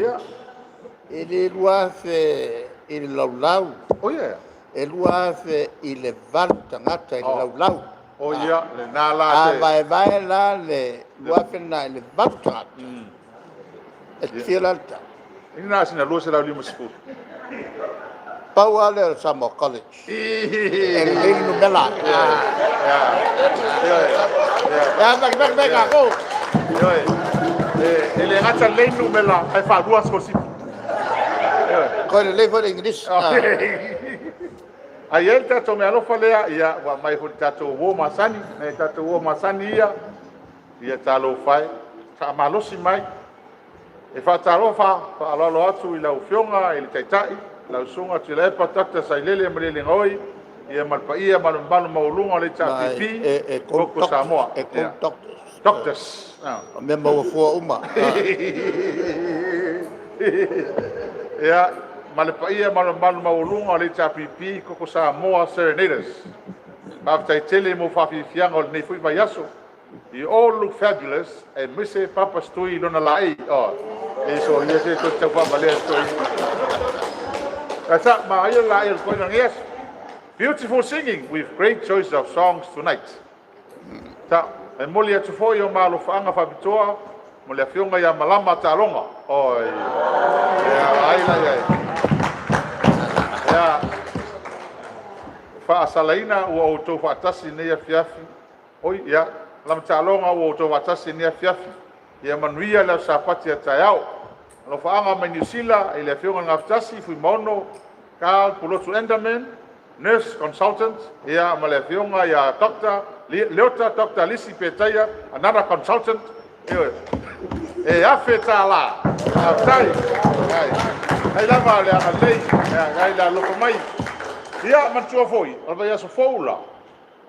E le 2000 i le laulau, e 2000 i le 8 tagata i le laulau. Oh ia, lena la. A vaevae la le 2000 lena i le 8 tagata, e fia la le tau? Na o sina 250. Pau lava lea o le Samoa College, e lelei le numera. E a faifai mai tatou? Ioe. E le gata lelei le numera, ae faalua sikolasipi. Toe lelei foi le igilisi. Ae i ai le tatou meaalofa lea, ia, ua aumai foi i le tatou uo masani, nai a tatou uo masani ia, ia talofa e, faamalosi mai. E faatalofa faaaloalo atu i lau Afioga i le Taitai, lau Susuga Tuilaepa Dr. Sailele Malielegaoi, ia ma le paia ma le mamalu maualuga o le HRPP, E koko Samoa. 3 doctors. Doctors. O mea maua fua uma. Ia, ma le paia ma le mamalu maualuga o le HRPP, Koko Samoa Serenators. Faafetai tele mo faafiafiaga o lenei foi vaiaso. You all look fabulous, aemaise Papa Stui i lona laei. Oh, e soia se toe tau faamalea stoi. Sa magaia le laei o le toeaina lenei aso. Beautiful singing with great choice of songs tonight. Ta, e momoli atu foi o malofaaga faapitoa mo le afioga ia Malama Taaloga. Oi, ia ai la iai. Ia, faasalaina ua outou faatasi i lenei afiafi. Oi, ia, Malama Taaloga ua outou faatasi i lenei afiafi. Ia manuia le aso Sapati a taeao. Alofaaga mai Niu Sila i le afioga i le Gafatasi Fuimaono Carl Pulotu Enderman, nurse consultant, ia ma le afioga ia Dr. Leota Dr. Lisi Petaia, another consultant. Ioe. E $1000. Faafetai. Ai lava le agalelei, ai le alofa mai. Ia, manatua foi, o le vaiaso fou la,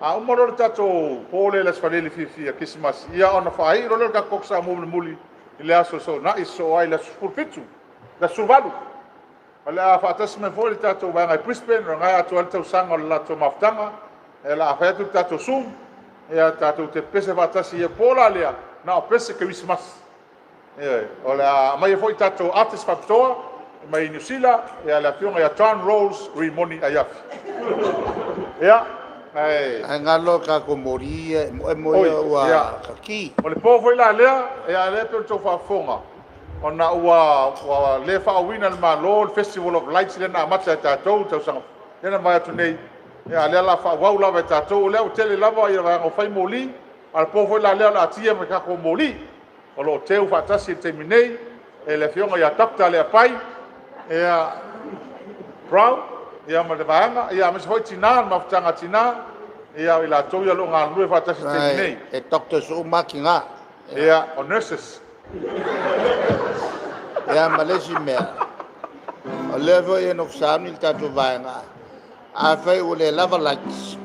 a uma loa le tatou po lea i le Aso Faraile fiafia Kerisimasi, ia ona faaiu loa lea o le tatou Koko Samoa mulimuli i le aso Soonai sosoo ai i le aso 17, le aso 18. O le a faatasi mai foi le tatou vaega i Brisbane, o lena e atoa ai le tausaga o le latou mafutaga. O le a fai atu le tatou Zoom, ia tatou te pepese faatasi i le po la lea, na o pese kerisimasi. Ioe, o le a aumai foi tatou artist faapitoa mai Niu Sila, ia le afioga ia John Rose Rimoni Aiafi. Ia, ae Ae galo tatou moli ia e emoemo oi, ia ua ia, kaki. O le po foi la lea, ia lea pei ona outou faafofoga, ona ua le faaauina e le Malo le Festival of Lights lea na amata e tatou i le tausaga lea na mavae atu nei, ia a o lea o le a faaauau lava e tatou. O lea ua tele lava vaega ua fai moli, a o le po foi la lea o le a tia ma tatou moli o lo o teu faatasi i le taimi nei e le afioga ia Dr. Leapai ia, Brown ia ma le vaega, ia aemaise foi tina, le mafutaga a tina, ia o i latou ia o lo o galulue faatasi i le taimi nei. E doctors uma lava tina. Ia, o nurses. Ia ma le isi mea, o lea foi e nofo sauni le tatou vaega, afai ua le lava lights,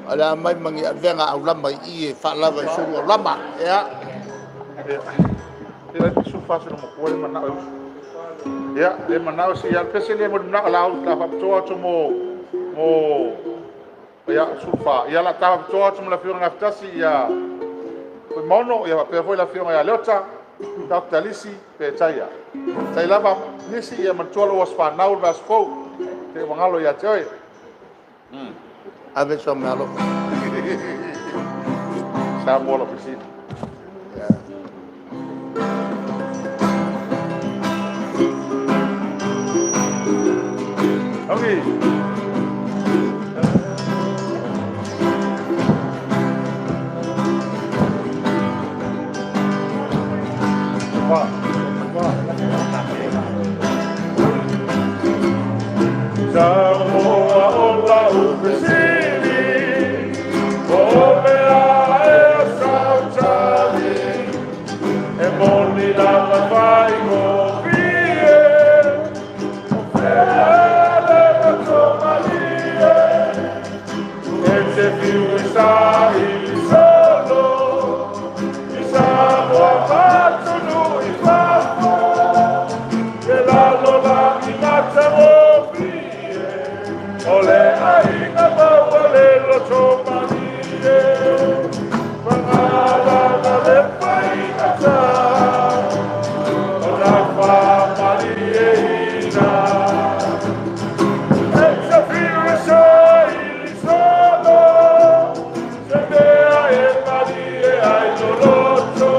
o le a aumai ma ni avega aulama i i e faalava i sulu aulama. Ia. Ia, le manao e usu. Ia, le manao se ia pese le mo le manao la ta faapitoa atu mo ia sulfa. Ia la ta faapitoa atu mo le afioga Gafatasi ia Fuimaono, ia faapea foi le afioga ia Leota, Dr. Lisi Petaia. Tai lava Lisi, ia matua lou aso fanau le vaiaso fou. Te ua galo ia te oe. Ave sau meaalofa. Samoa lau fesili. Yeah. Okay. Samoa o lau fesili, po o mea ea sau tali, e moni lava faigofie, o fea le loto malie, e te fiu e saili solo, i Samoa ma atunuu i fafo, le lalolagi matagofie, o le aiga maua le loto malie, paga lava le faigata, ona faamalieina. E te fiu e saili solo, se mea e malie ai lou loto,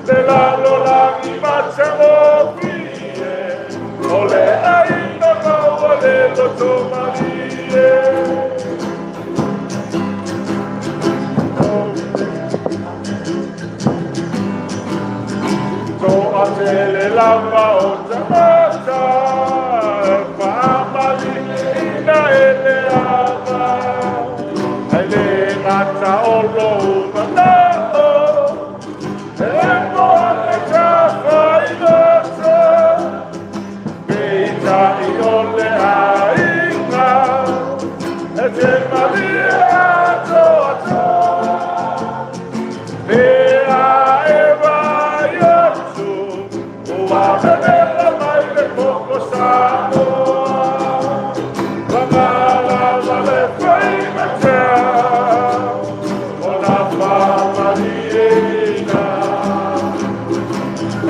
le lalolagi matagofie, o le aiga maua le loto malie. Toatele lava o tagata e faamalieina e le ava, ae le gata o lou manao, e moana tafailata, peitai o le aiga e te malie atoatoa. Pe a e vaai atu, ua vevela mai le koko Samoa. Paga lava le faigata, ona faamalieina.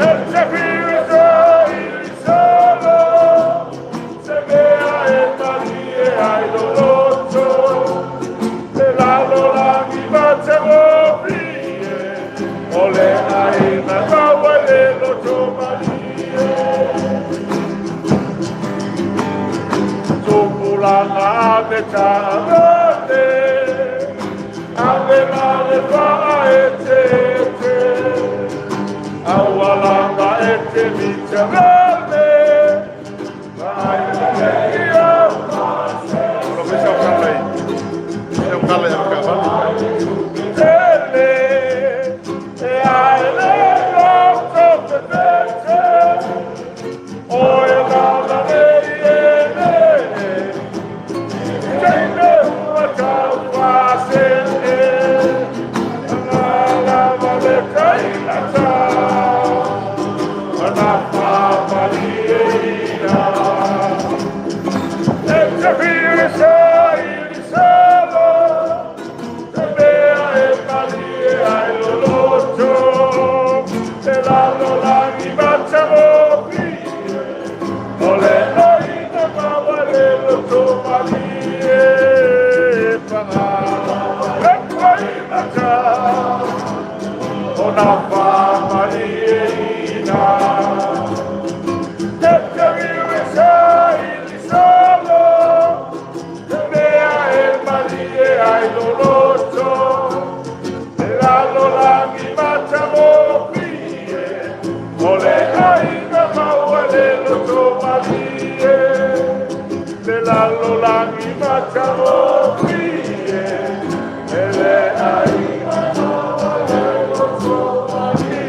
E te fiu e saili solo, se mea e malie ai lou loto, le lalolagi matagofie, o le aiga maua le loto malie. Tupulaga ave taavale, ave ma le faaeteete, aua lava e te mitaveale, vaai lelei au. Lo fai sau kala i. Sau kala i avakavale. Tele, e ae le loto fefete, o e lala nei e le, teine ua tau faasee, paga lava le faigata, ona faamalieina. E te fiu e saili solo, se mea e malie ai lou loto, le lalolagi matagofie, o le aiga maua le loto malie, paga le faigata, ona faamalieina. E te fiu e saili solo, se mea e malie ai lou loto, le lalolagi matagofie, o le aiga maua le loto malie, le lalolagi matagofie, e le aiga maua le loto malie.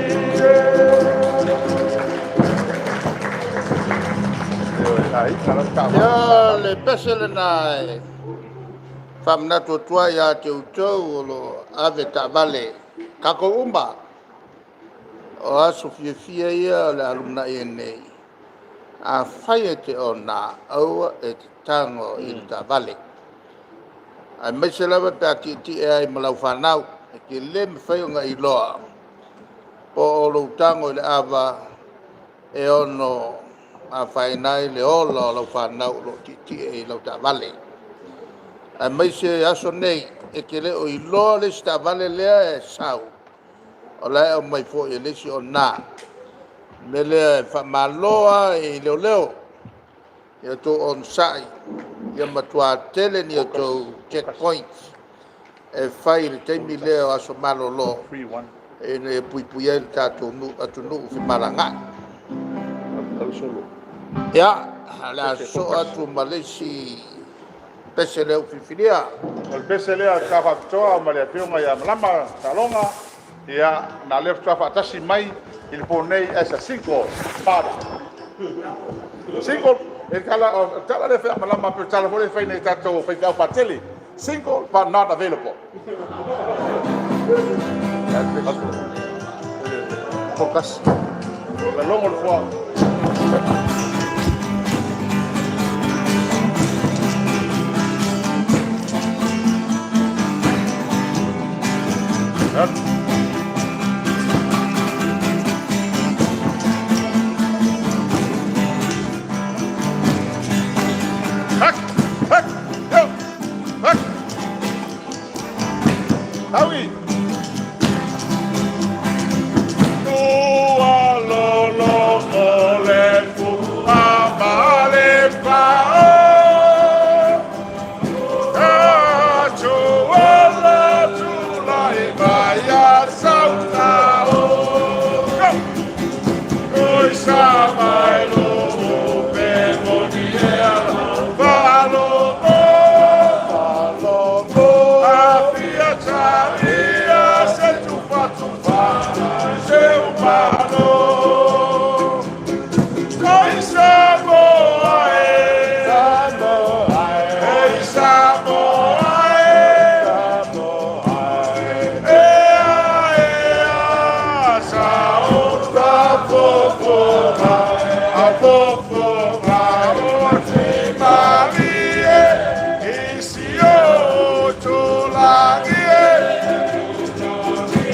Ai, kala kava. Ia le pese lena e faamanatu atu ai ia te outou o lo o ave taavale, tatou uma, o aso fiafia ia o le a lumanai ai nei. Afai e te ona, aua e te tago i le taavale, aemaise lava pe a tietie ai ma lau fanau. E te le mafai ona iloa po o lou tago i le ava e ono afaina ai le ola o lau fanau o lo o tietie i lau taavale. Aemaise aso nei, e te le o iloa le isi taavale lea e sau, o la e aumai foi e le isi ona. O le mea lea e faamalo lava i leoleo, ia outou onosai, ia matua tele ni a outou checkpoints e fai i le taimi lea o aso malolo, 3-1. Ina ia puipuia ai le tatou atunuu femalagaai. Alu solo. Ia, O le a sosoo atu ma le isi pese lea ua filifilia. O le pese lea a le ta faapitoa ma le afioga ia Malama Saloga, ia, na o lea faatoa faatasi mai i le po nei as a single father. Single, e tala, o le tala lea fai a Malama, pei o le tala foi lea e fai nei e tatou faifeau patele. Single but not available. Focus. La logo le foie. Hak, hak, yo, hak. Howie. Ua lolo o le fu a male pa o. Atu ala tulai mai a sauta o. Go! Oi sa mai lo pe moni e ala. Falo o, falo o. Afia taria se tufa tufa se umano. Oi Samoa e, Samoa e. Oi Samoa e. Samoa e. Ea, ea, sa o ta fofoga, a fofoga o te marie, i si o tūlagi e,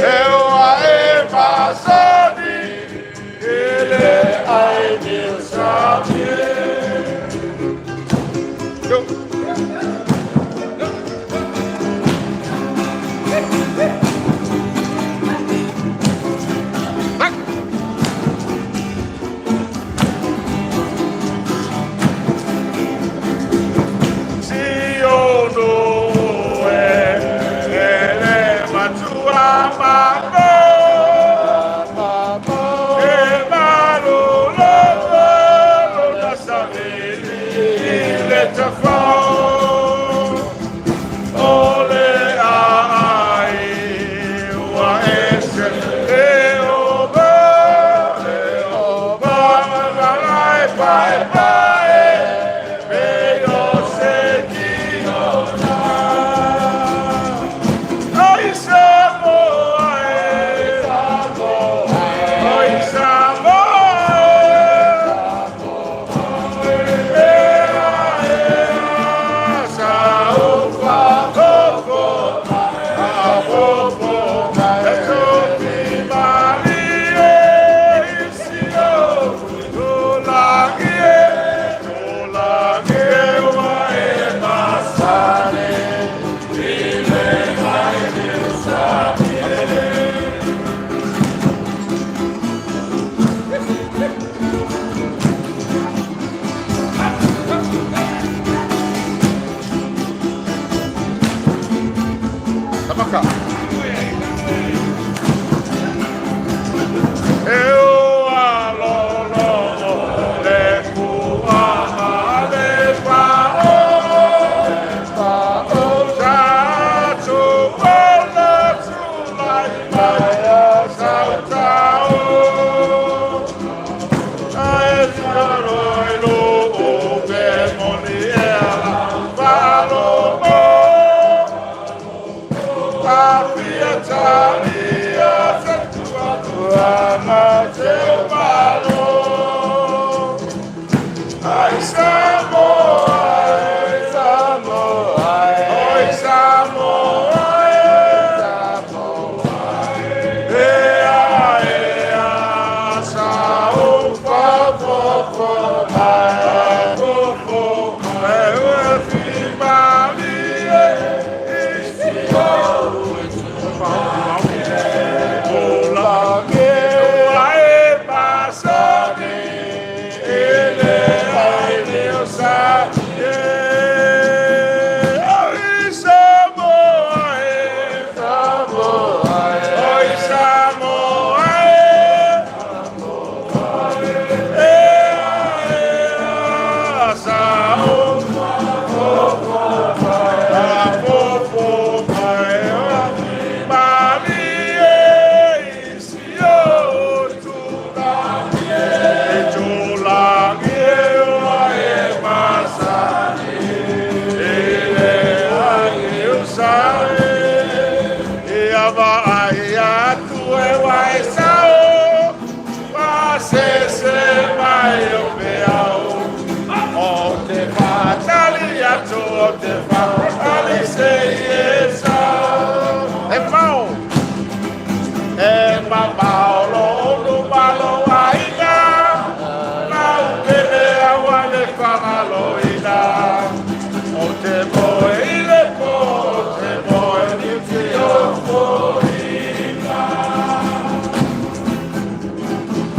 e oa e masani, i le ai ni sa Go. Si o no e, e le matua mamo, e malo lo lo na saveli, i le tafao, o le ai, ua ese, e o ba, e o ba, la la e pa e pa e, me o se ki o na. Oi Samoa e, oi Samoa e, ea, ea, te faatali atu, o te faatali se i e sau. E mamao, e mamao lou numa lou aiga, lau pele aua le faagaloina. Ou te moe i le po, ou te moe i fiofoiga.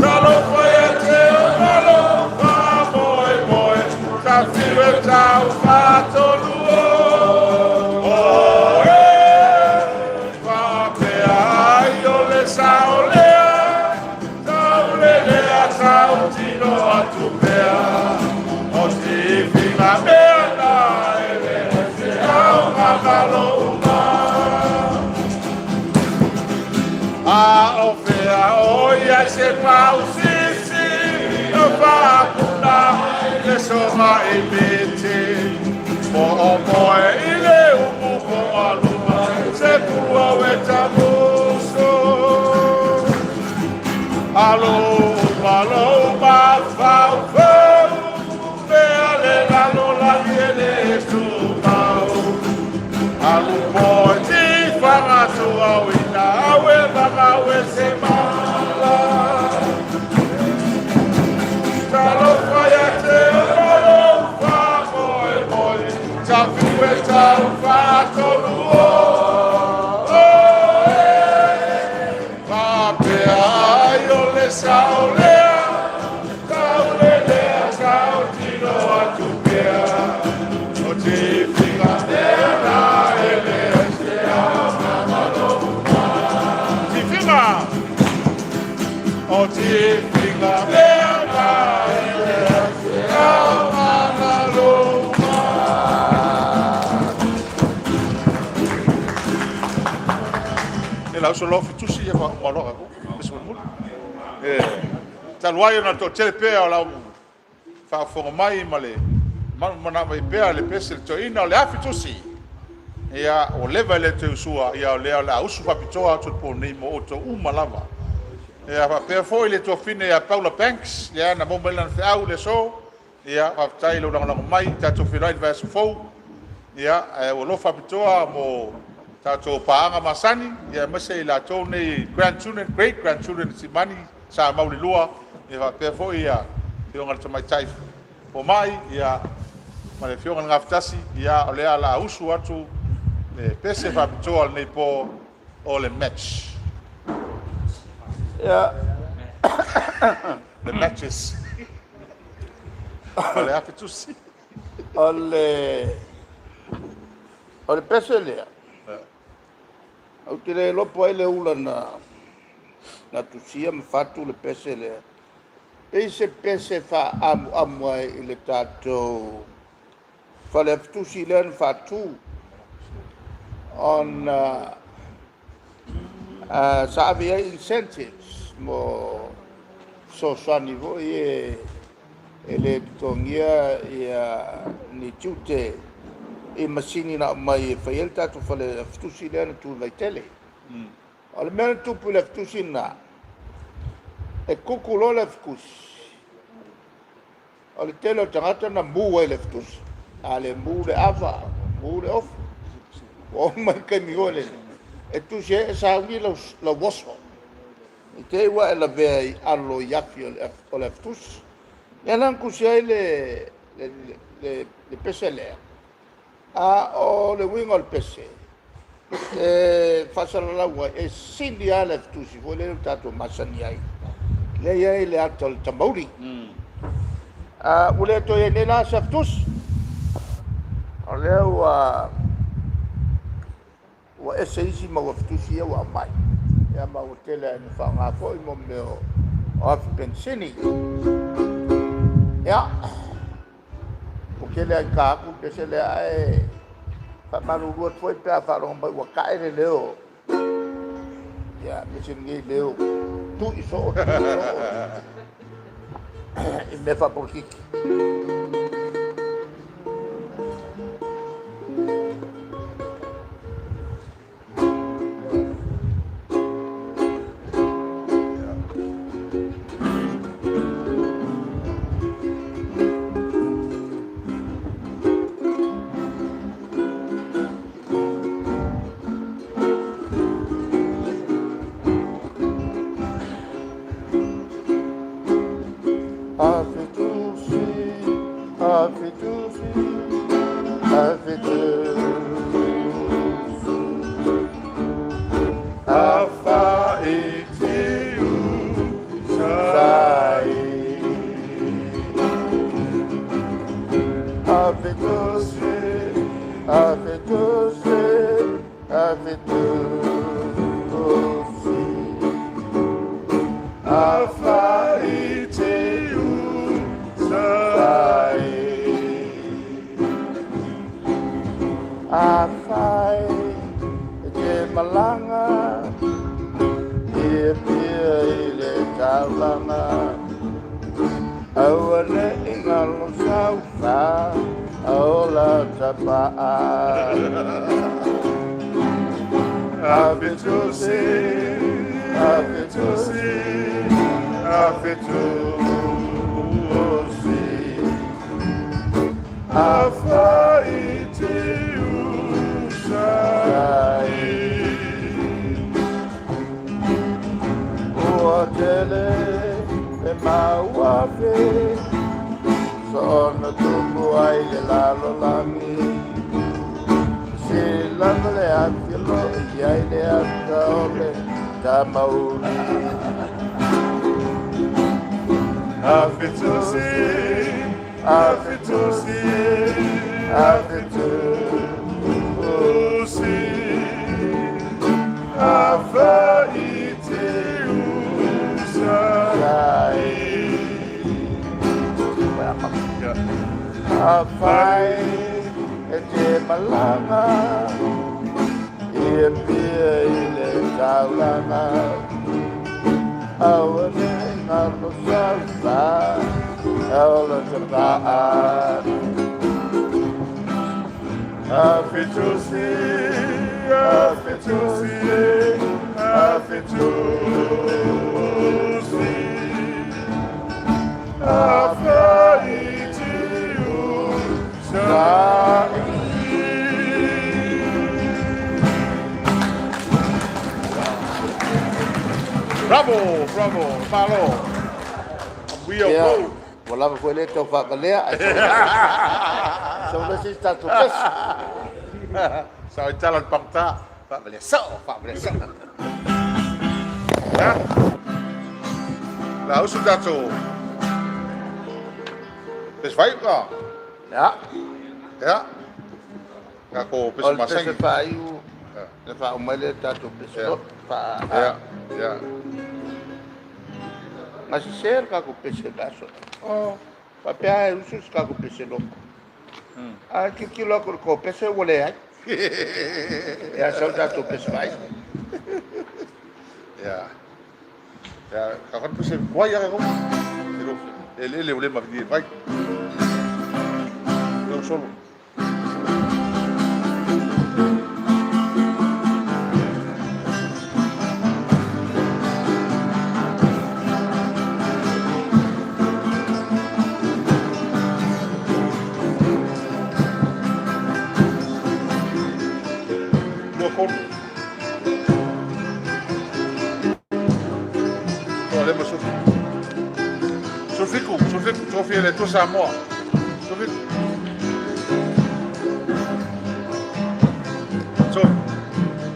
Talofa ia te oe ma lou faamoemoe, sa fiu e tau faatonu oe. Faapea ai o le sao lea, taulelea tautino atu pea. O tifiga mea na e le se au mamalo uma. A o fea o i ai se pausisi o faapuna le soga i miti. Po o moe i le umu po o aluma se pua we tamuso. Alo malo ma fau fau mea le lalo la le tumau. Alu moe ti whangatu au ina awe whangawe se mala. Talofa ia te olo wha moe moe, ta fiu e tau whatonu o. Faapea ai o le sao lea, taulelea tautino atu pea. O tifiga mea na e le se au Tifiga! O tifiga mea na e le se au manaloma. E lau so lofi tusi ia fa maloka ko. Pese muli. E talu ai ona toatele pea o lau faafofoga mai ma le mana mai pea le pese le toeaina o le afi tusi. Ia, ua leva e le toe usua, ia o lea o le a usu faapitoa atu le po nei mo outou uma lava. Ia faapea foi le tuafine ia Paula Banks, ia na maua mai lana feau le aso. Ia faafetai lou lagolago mai, tatou feiloai i le vaiaso fou. Ia, ae ua alofa faapitoa mo tatou paaga masani, ia aemaise i latou nei grandchildren, great grandchildren Simani sa maulelua, ia faapea foi ia afioga i le tamaitai fomai, ia ma le afioga i le Gafatasi, ia o lea o le a usu atu le pese faapitoa o lenei po o le match. Ia. The matches. O le afe tusi. O le pese lea. Ou te le iloa po o ai le ula na tusia ma fatu le pese lea. Pei se pese faaamuamu ai i le tatou fale afitusi lea na faatu ona sa ave i ai incentives mo fesoasoani foi e le totogia ia ni tiute i masini na aumai e fai ai le tatou fale afitusi lea na tu i Vaitele. O le mea na tupu i le afitusi lena, e kuku loa le afitusi, o le tele o tagata na mu ai i le afitusi. A le mu le ava, mu le ofi. Ua oo mai le taimi foi lele, e tusi ai e sauni lau oso. I te i ua e lavea i alo i afi o le afitusi. Lea la na tusi ai le pese lea. A o le uiga o le pese, e faasalalau ai, e sili lava le afitusi foi lea ua tatou masani ai. Lea e i ai le ata o le tamauli. Ua le toe i ai nei la se afitusi. O lea ua ese isi mau afitusi ia ua aumai. Ia ma ua tele lava ina faaaoga foi mo mea o afi penisini. Ia, ua tele lava ina ta atu le pese lea, ae faamalulu atu foi pe a faalogo mai ua tae le leo. Ia, aemaise lenei leo, tui soo, tui soo i mea faapolokiki. Afetusi. Afa i tiu Sai. Afetusi, afetusi, afetusi. Afa i tiu Sai. Afai e te malanga ia pia i le taulaga aua ne i galo saufa ola tapaa. Afetusi, afetusi, afetusi. Afa i tiu sai. Ua tele e mauafe soona tupu ai le lalolagi silaga le afi o loo i ai le ata o le tamauli. Afetusi, afetusi, afetusi. Afa i tiu sai. Afai e te malaga ia pia i le taulaga aua ne i galo saufa ola tapaa. Afetusi, afetusi, afetusi. Afa i tiu sai. Bravo, bravo, malo. We are Ia, gold. ua lava foi lea tau faakalea ae sau le isi tatou pese. Sa i tala le pangta. Faavalea sao, faavalea sao. Ha? La usu tatou. Pese fai ka. Ia, Ya. Ka ko pese o le pese masangi. faaiu le faaumai lea tatou pese Ia. loto faa Ya, ya. gasesē le kakou pese le aso. Oh. Faapea e usu se kakou pese loto. Ae tilotilo atu i le kopese ua leai. Ia sau tatou pese faaiu. Ya. Ya, ka kon pese kuai ya ko. Pero ele ele ule ma di vai. Yo solo. Lua kolu. Toa lema sufi. Sufiku, sufiku, tofi ele tu Samoa. Sufiku. So.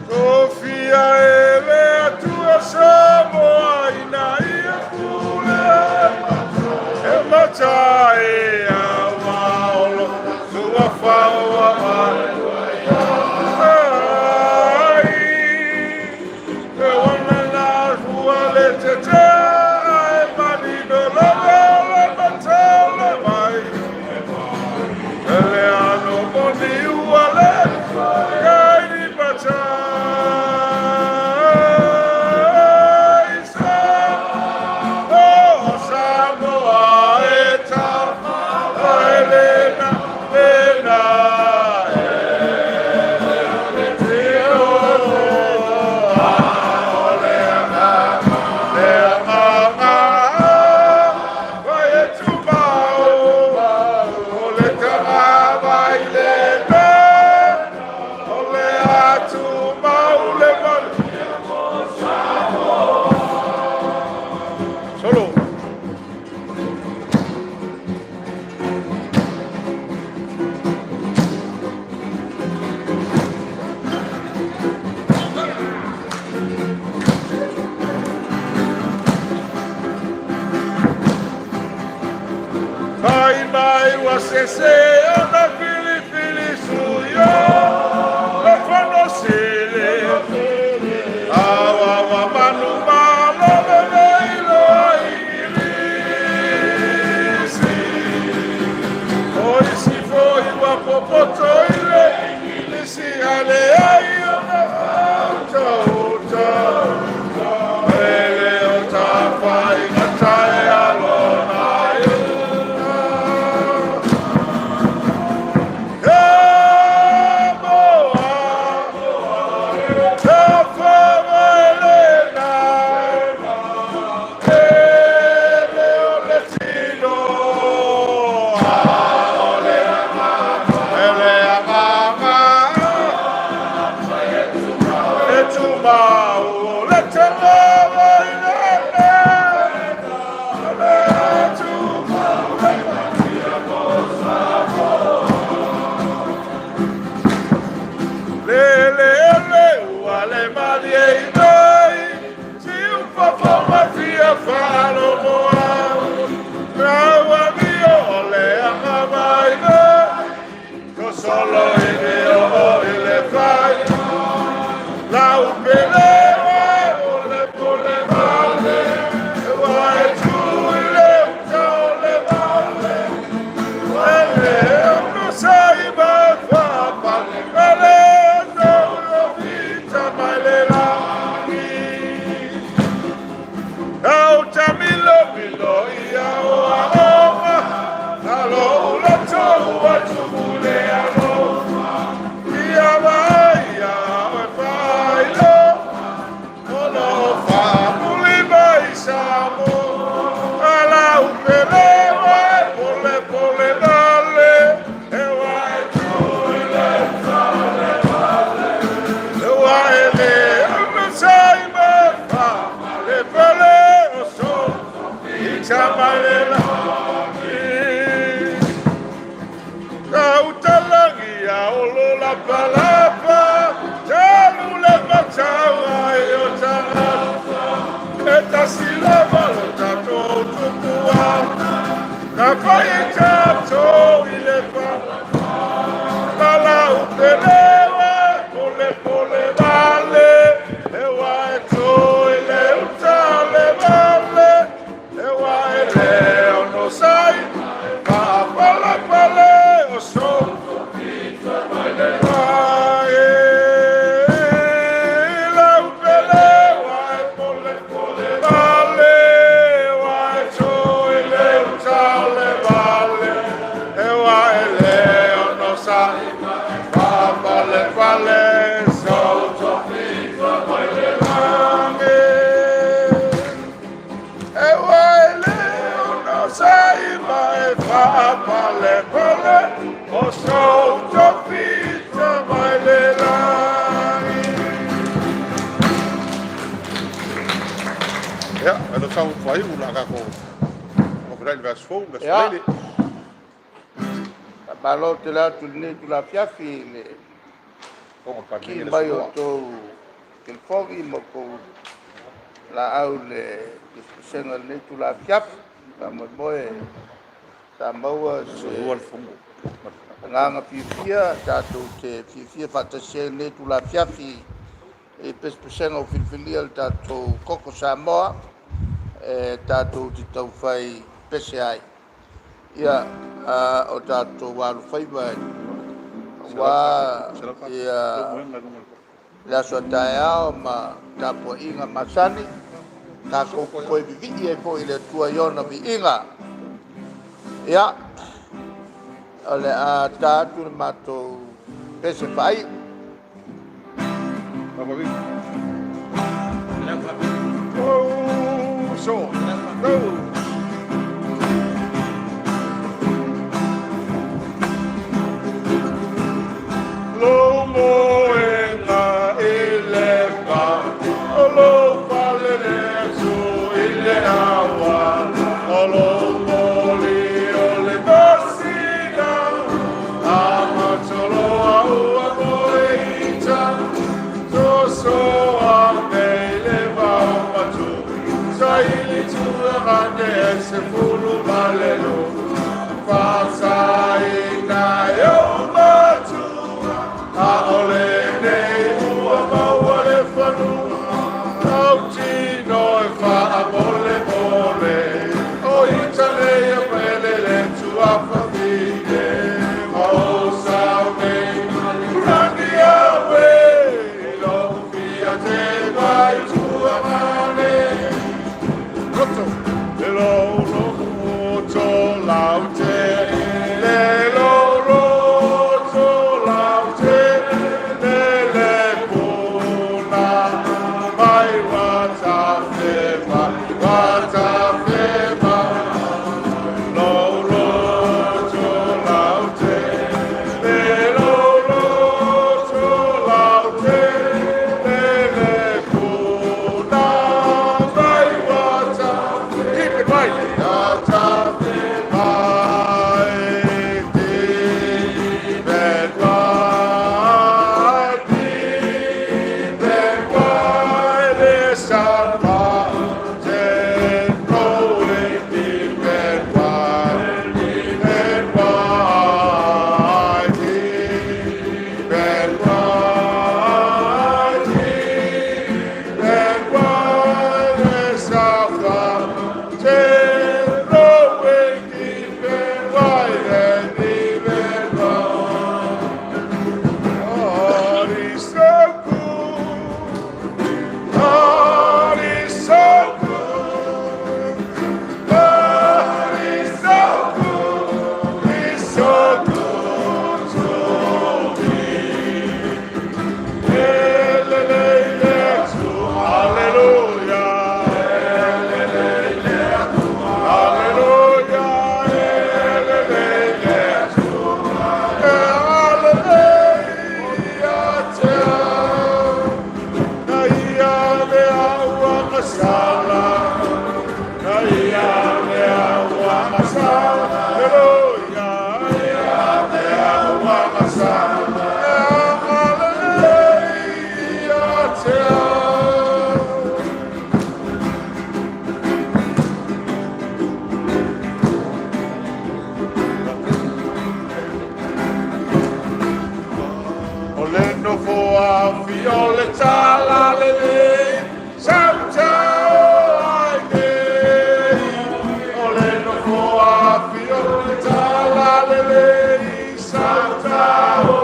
Sofia ele atua Samoa ina ia pule e matai a maolo sua faua ai e ona na rua le tete ai manino la la matala mai ele ano moni ua le kai matai sa o Samoa e ta Elena, Lena. sese ona filifili sui o le fono sili. Awa wa manu malo le iloa Igilisi. O isi foi ua popoto i le Igilisi ale ai ona uta uta. Ele o tawhai ngata e alona i. E moa, e whaelena, e leo le tino, a ole ele anganga, e tumau o le tangava i le le tumau. Le le le ua le malie i tai, si ufafo ma fia falomoa. Raua mio o le anga mai le, ko solo i le o i le fai. La upele wa o le pole male, wa e tu i le uta o le male. Ele ono sai ma fa pale, ele no vita mai le lagi. Au tamilo milo ia o aonga, alo ula tou atu mule alo. Ia vai ia o failo, ono faamuli mai Samo. Ala upele vai, pole pole vale, e vai tu le wa ele, ame sai ma fa, le pele o so, i chamalela. Kautalagi a olo la palapa, talu le mataua e o tagata, e tasi lava lo tatou tupua, na fai e tatou i le fa, pala upelewa, pole pole vale, e wa e toi le uta le vale, e wa e le ono sai, pa pala pale o so. Pale, pale, o so topita mai le lagi. Ja, er der så fra EU, la ka ko ko vers 4, vers 3. Faamalo tele atu i lenei itula afiafi i le ki mai o tou telefoni ma tou laau i le pesepesega o lenei itula afiafi. Faamoemoe sa maua se agaga fiafia tatou te fiafia faatasi ai i lenei itula afiafi i pesepesega ua filifilia le tatou Koko Samoa e tatou te taufai pese ai. Ia, o tatou alofaiva aua ia le aso a taeao ma tapuaiga masani, tatou toe vivii ai foi i le Atua i ona viiga. Ia, o le a ta atu le matou pese faaiu. Oh, so, go. Lo moenga i le va, o lo pale le su i le awa, o lo moli o le masina, a matolo a ua moe ita, so a mele vao matu, sa ili tua rande e se fulu malelo, fasa. E agalelei ia te au. O le nofo afio o le talalelei, sautao ai nei. O le nofo afio o le talalelei, sautao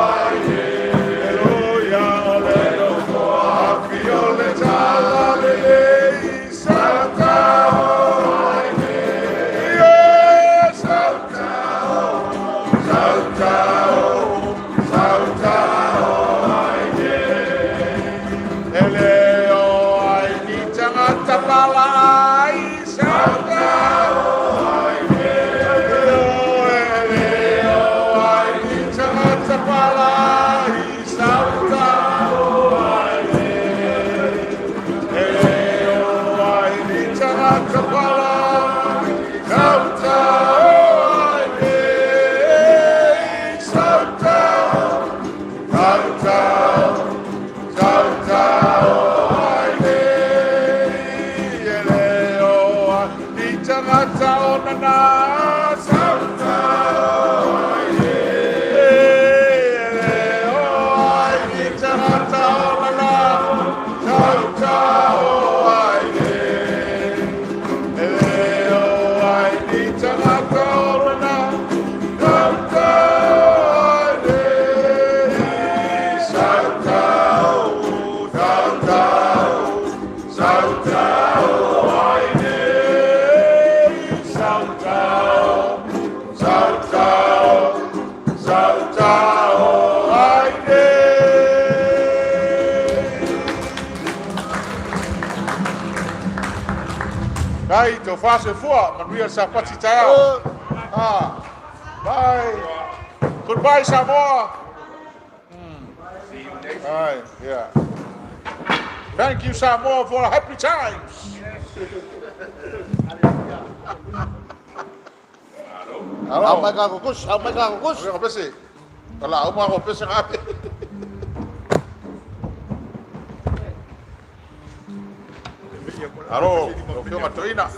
ai nei. Aleluia, o le nofo afio o le talalelei, sautao ai nei. Yeah, sautao, sautao, sautao ai nei. E le o ai ni tagata palai, sautao ai nei. E le o ai ni tagata palai, sautao ai nei. E le o ai ni tagata palai, sautao ai nei. Sautao, sautao, sautao ai nei. E le o ai ni tagata o nana, sautao ai nei. E le o ai ni tagata o nana, sautao ai nei. E le o ai ni tagata o nana, sautao ai nei. Sautao, sautao, sautao ai nei. Sautao, sautao, sautao ai nei. Kai, to fase fua, manuia le Sapati taeao. Ah, bye. Goodbye, Samoa. Bye, yeah. Thank you, Samoa, for happy times. Au mai ka kukus, au mai ka kukus. Alo, pese. Ala, au ma ko pese ngape. Alo, o fio matoina.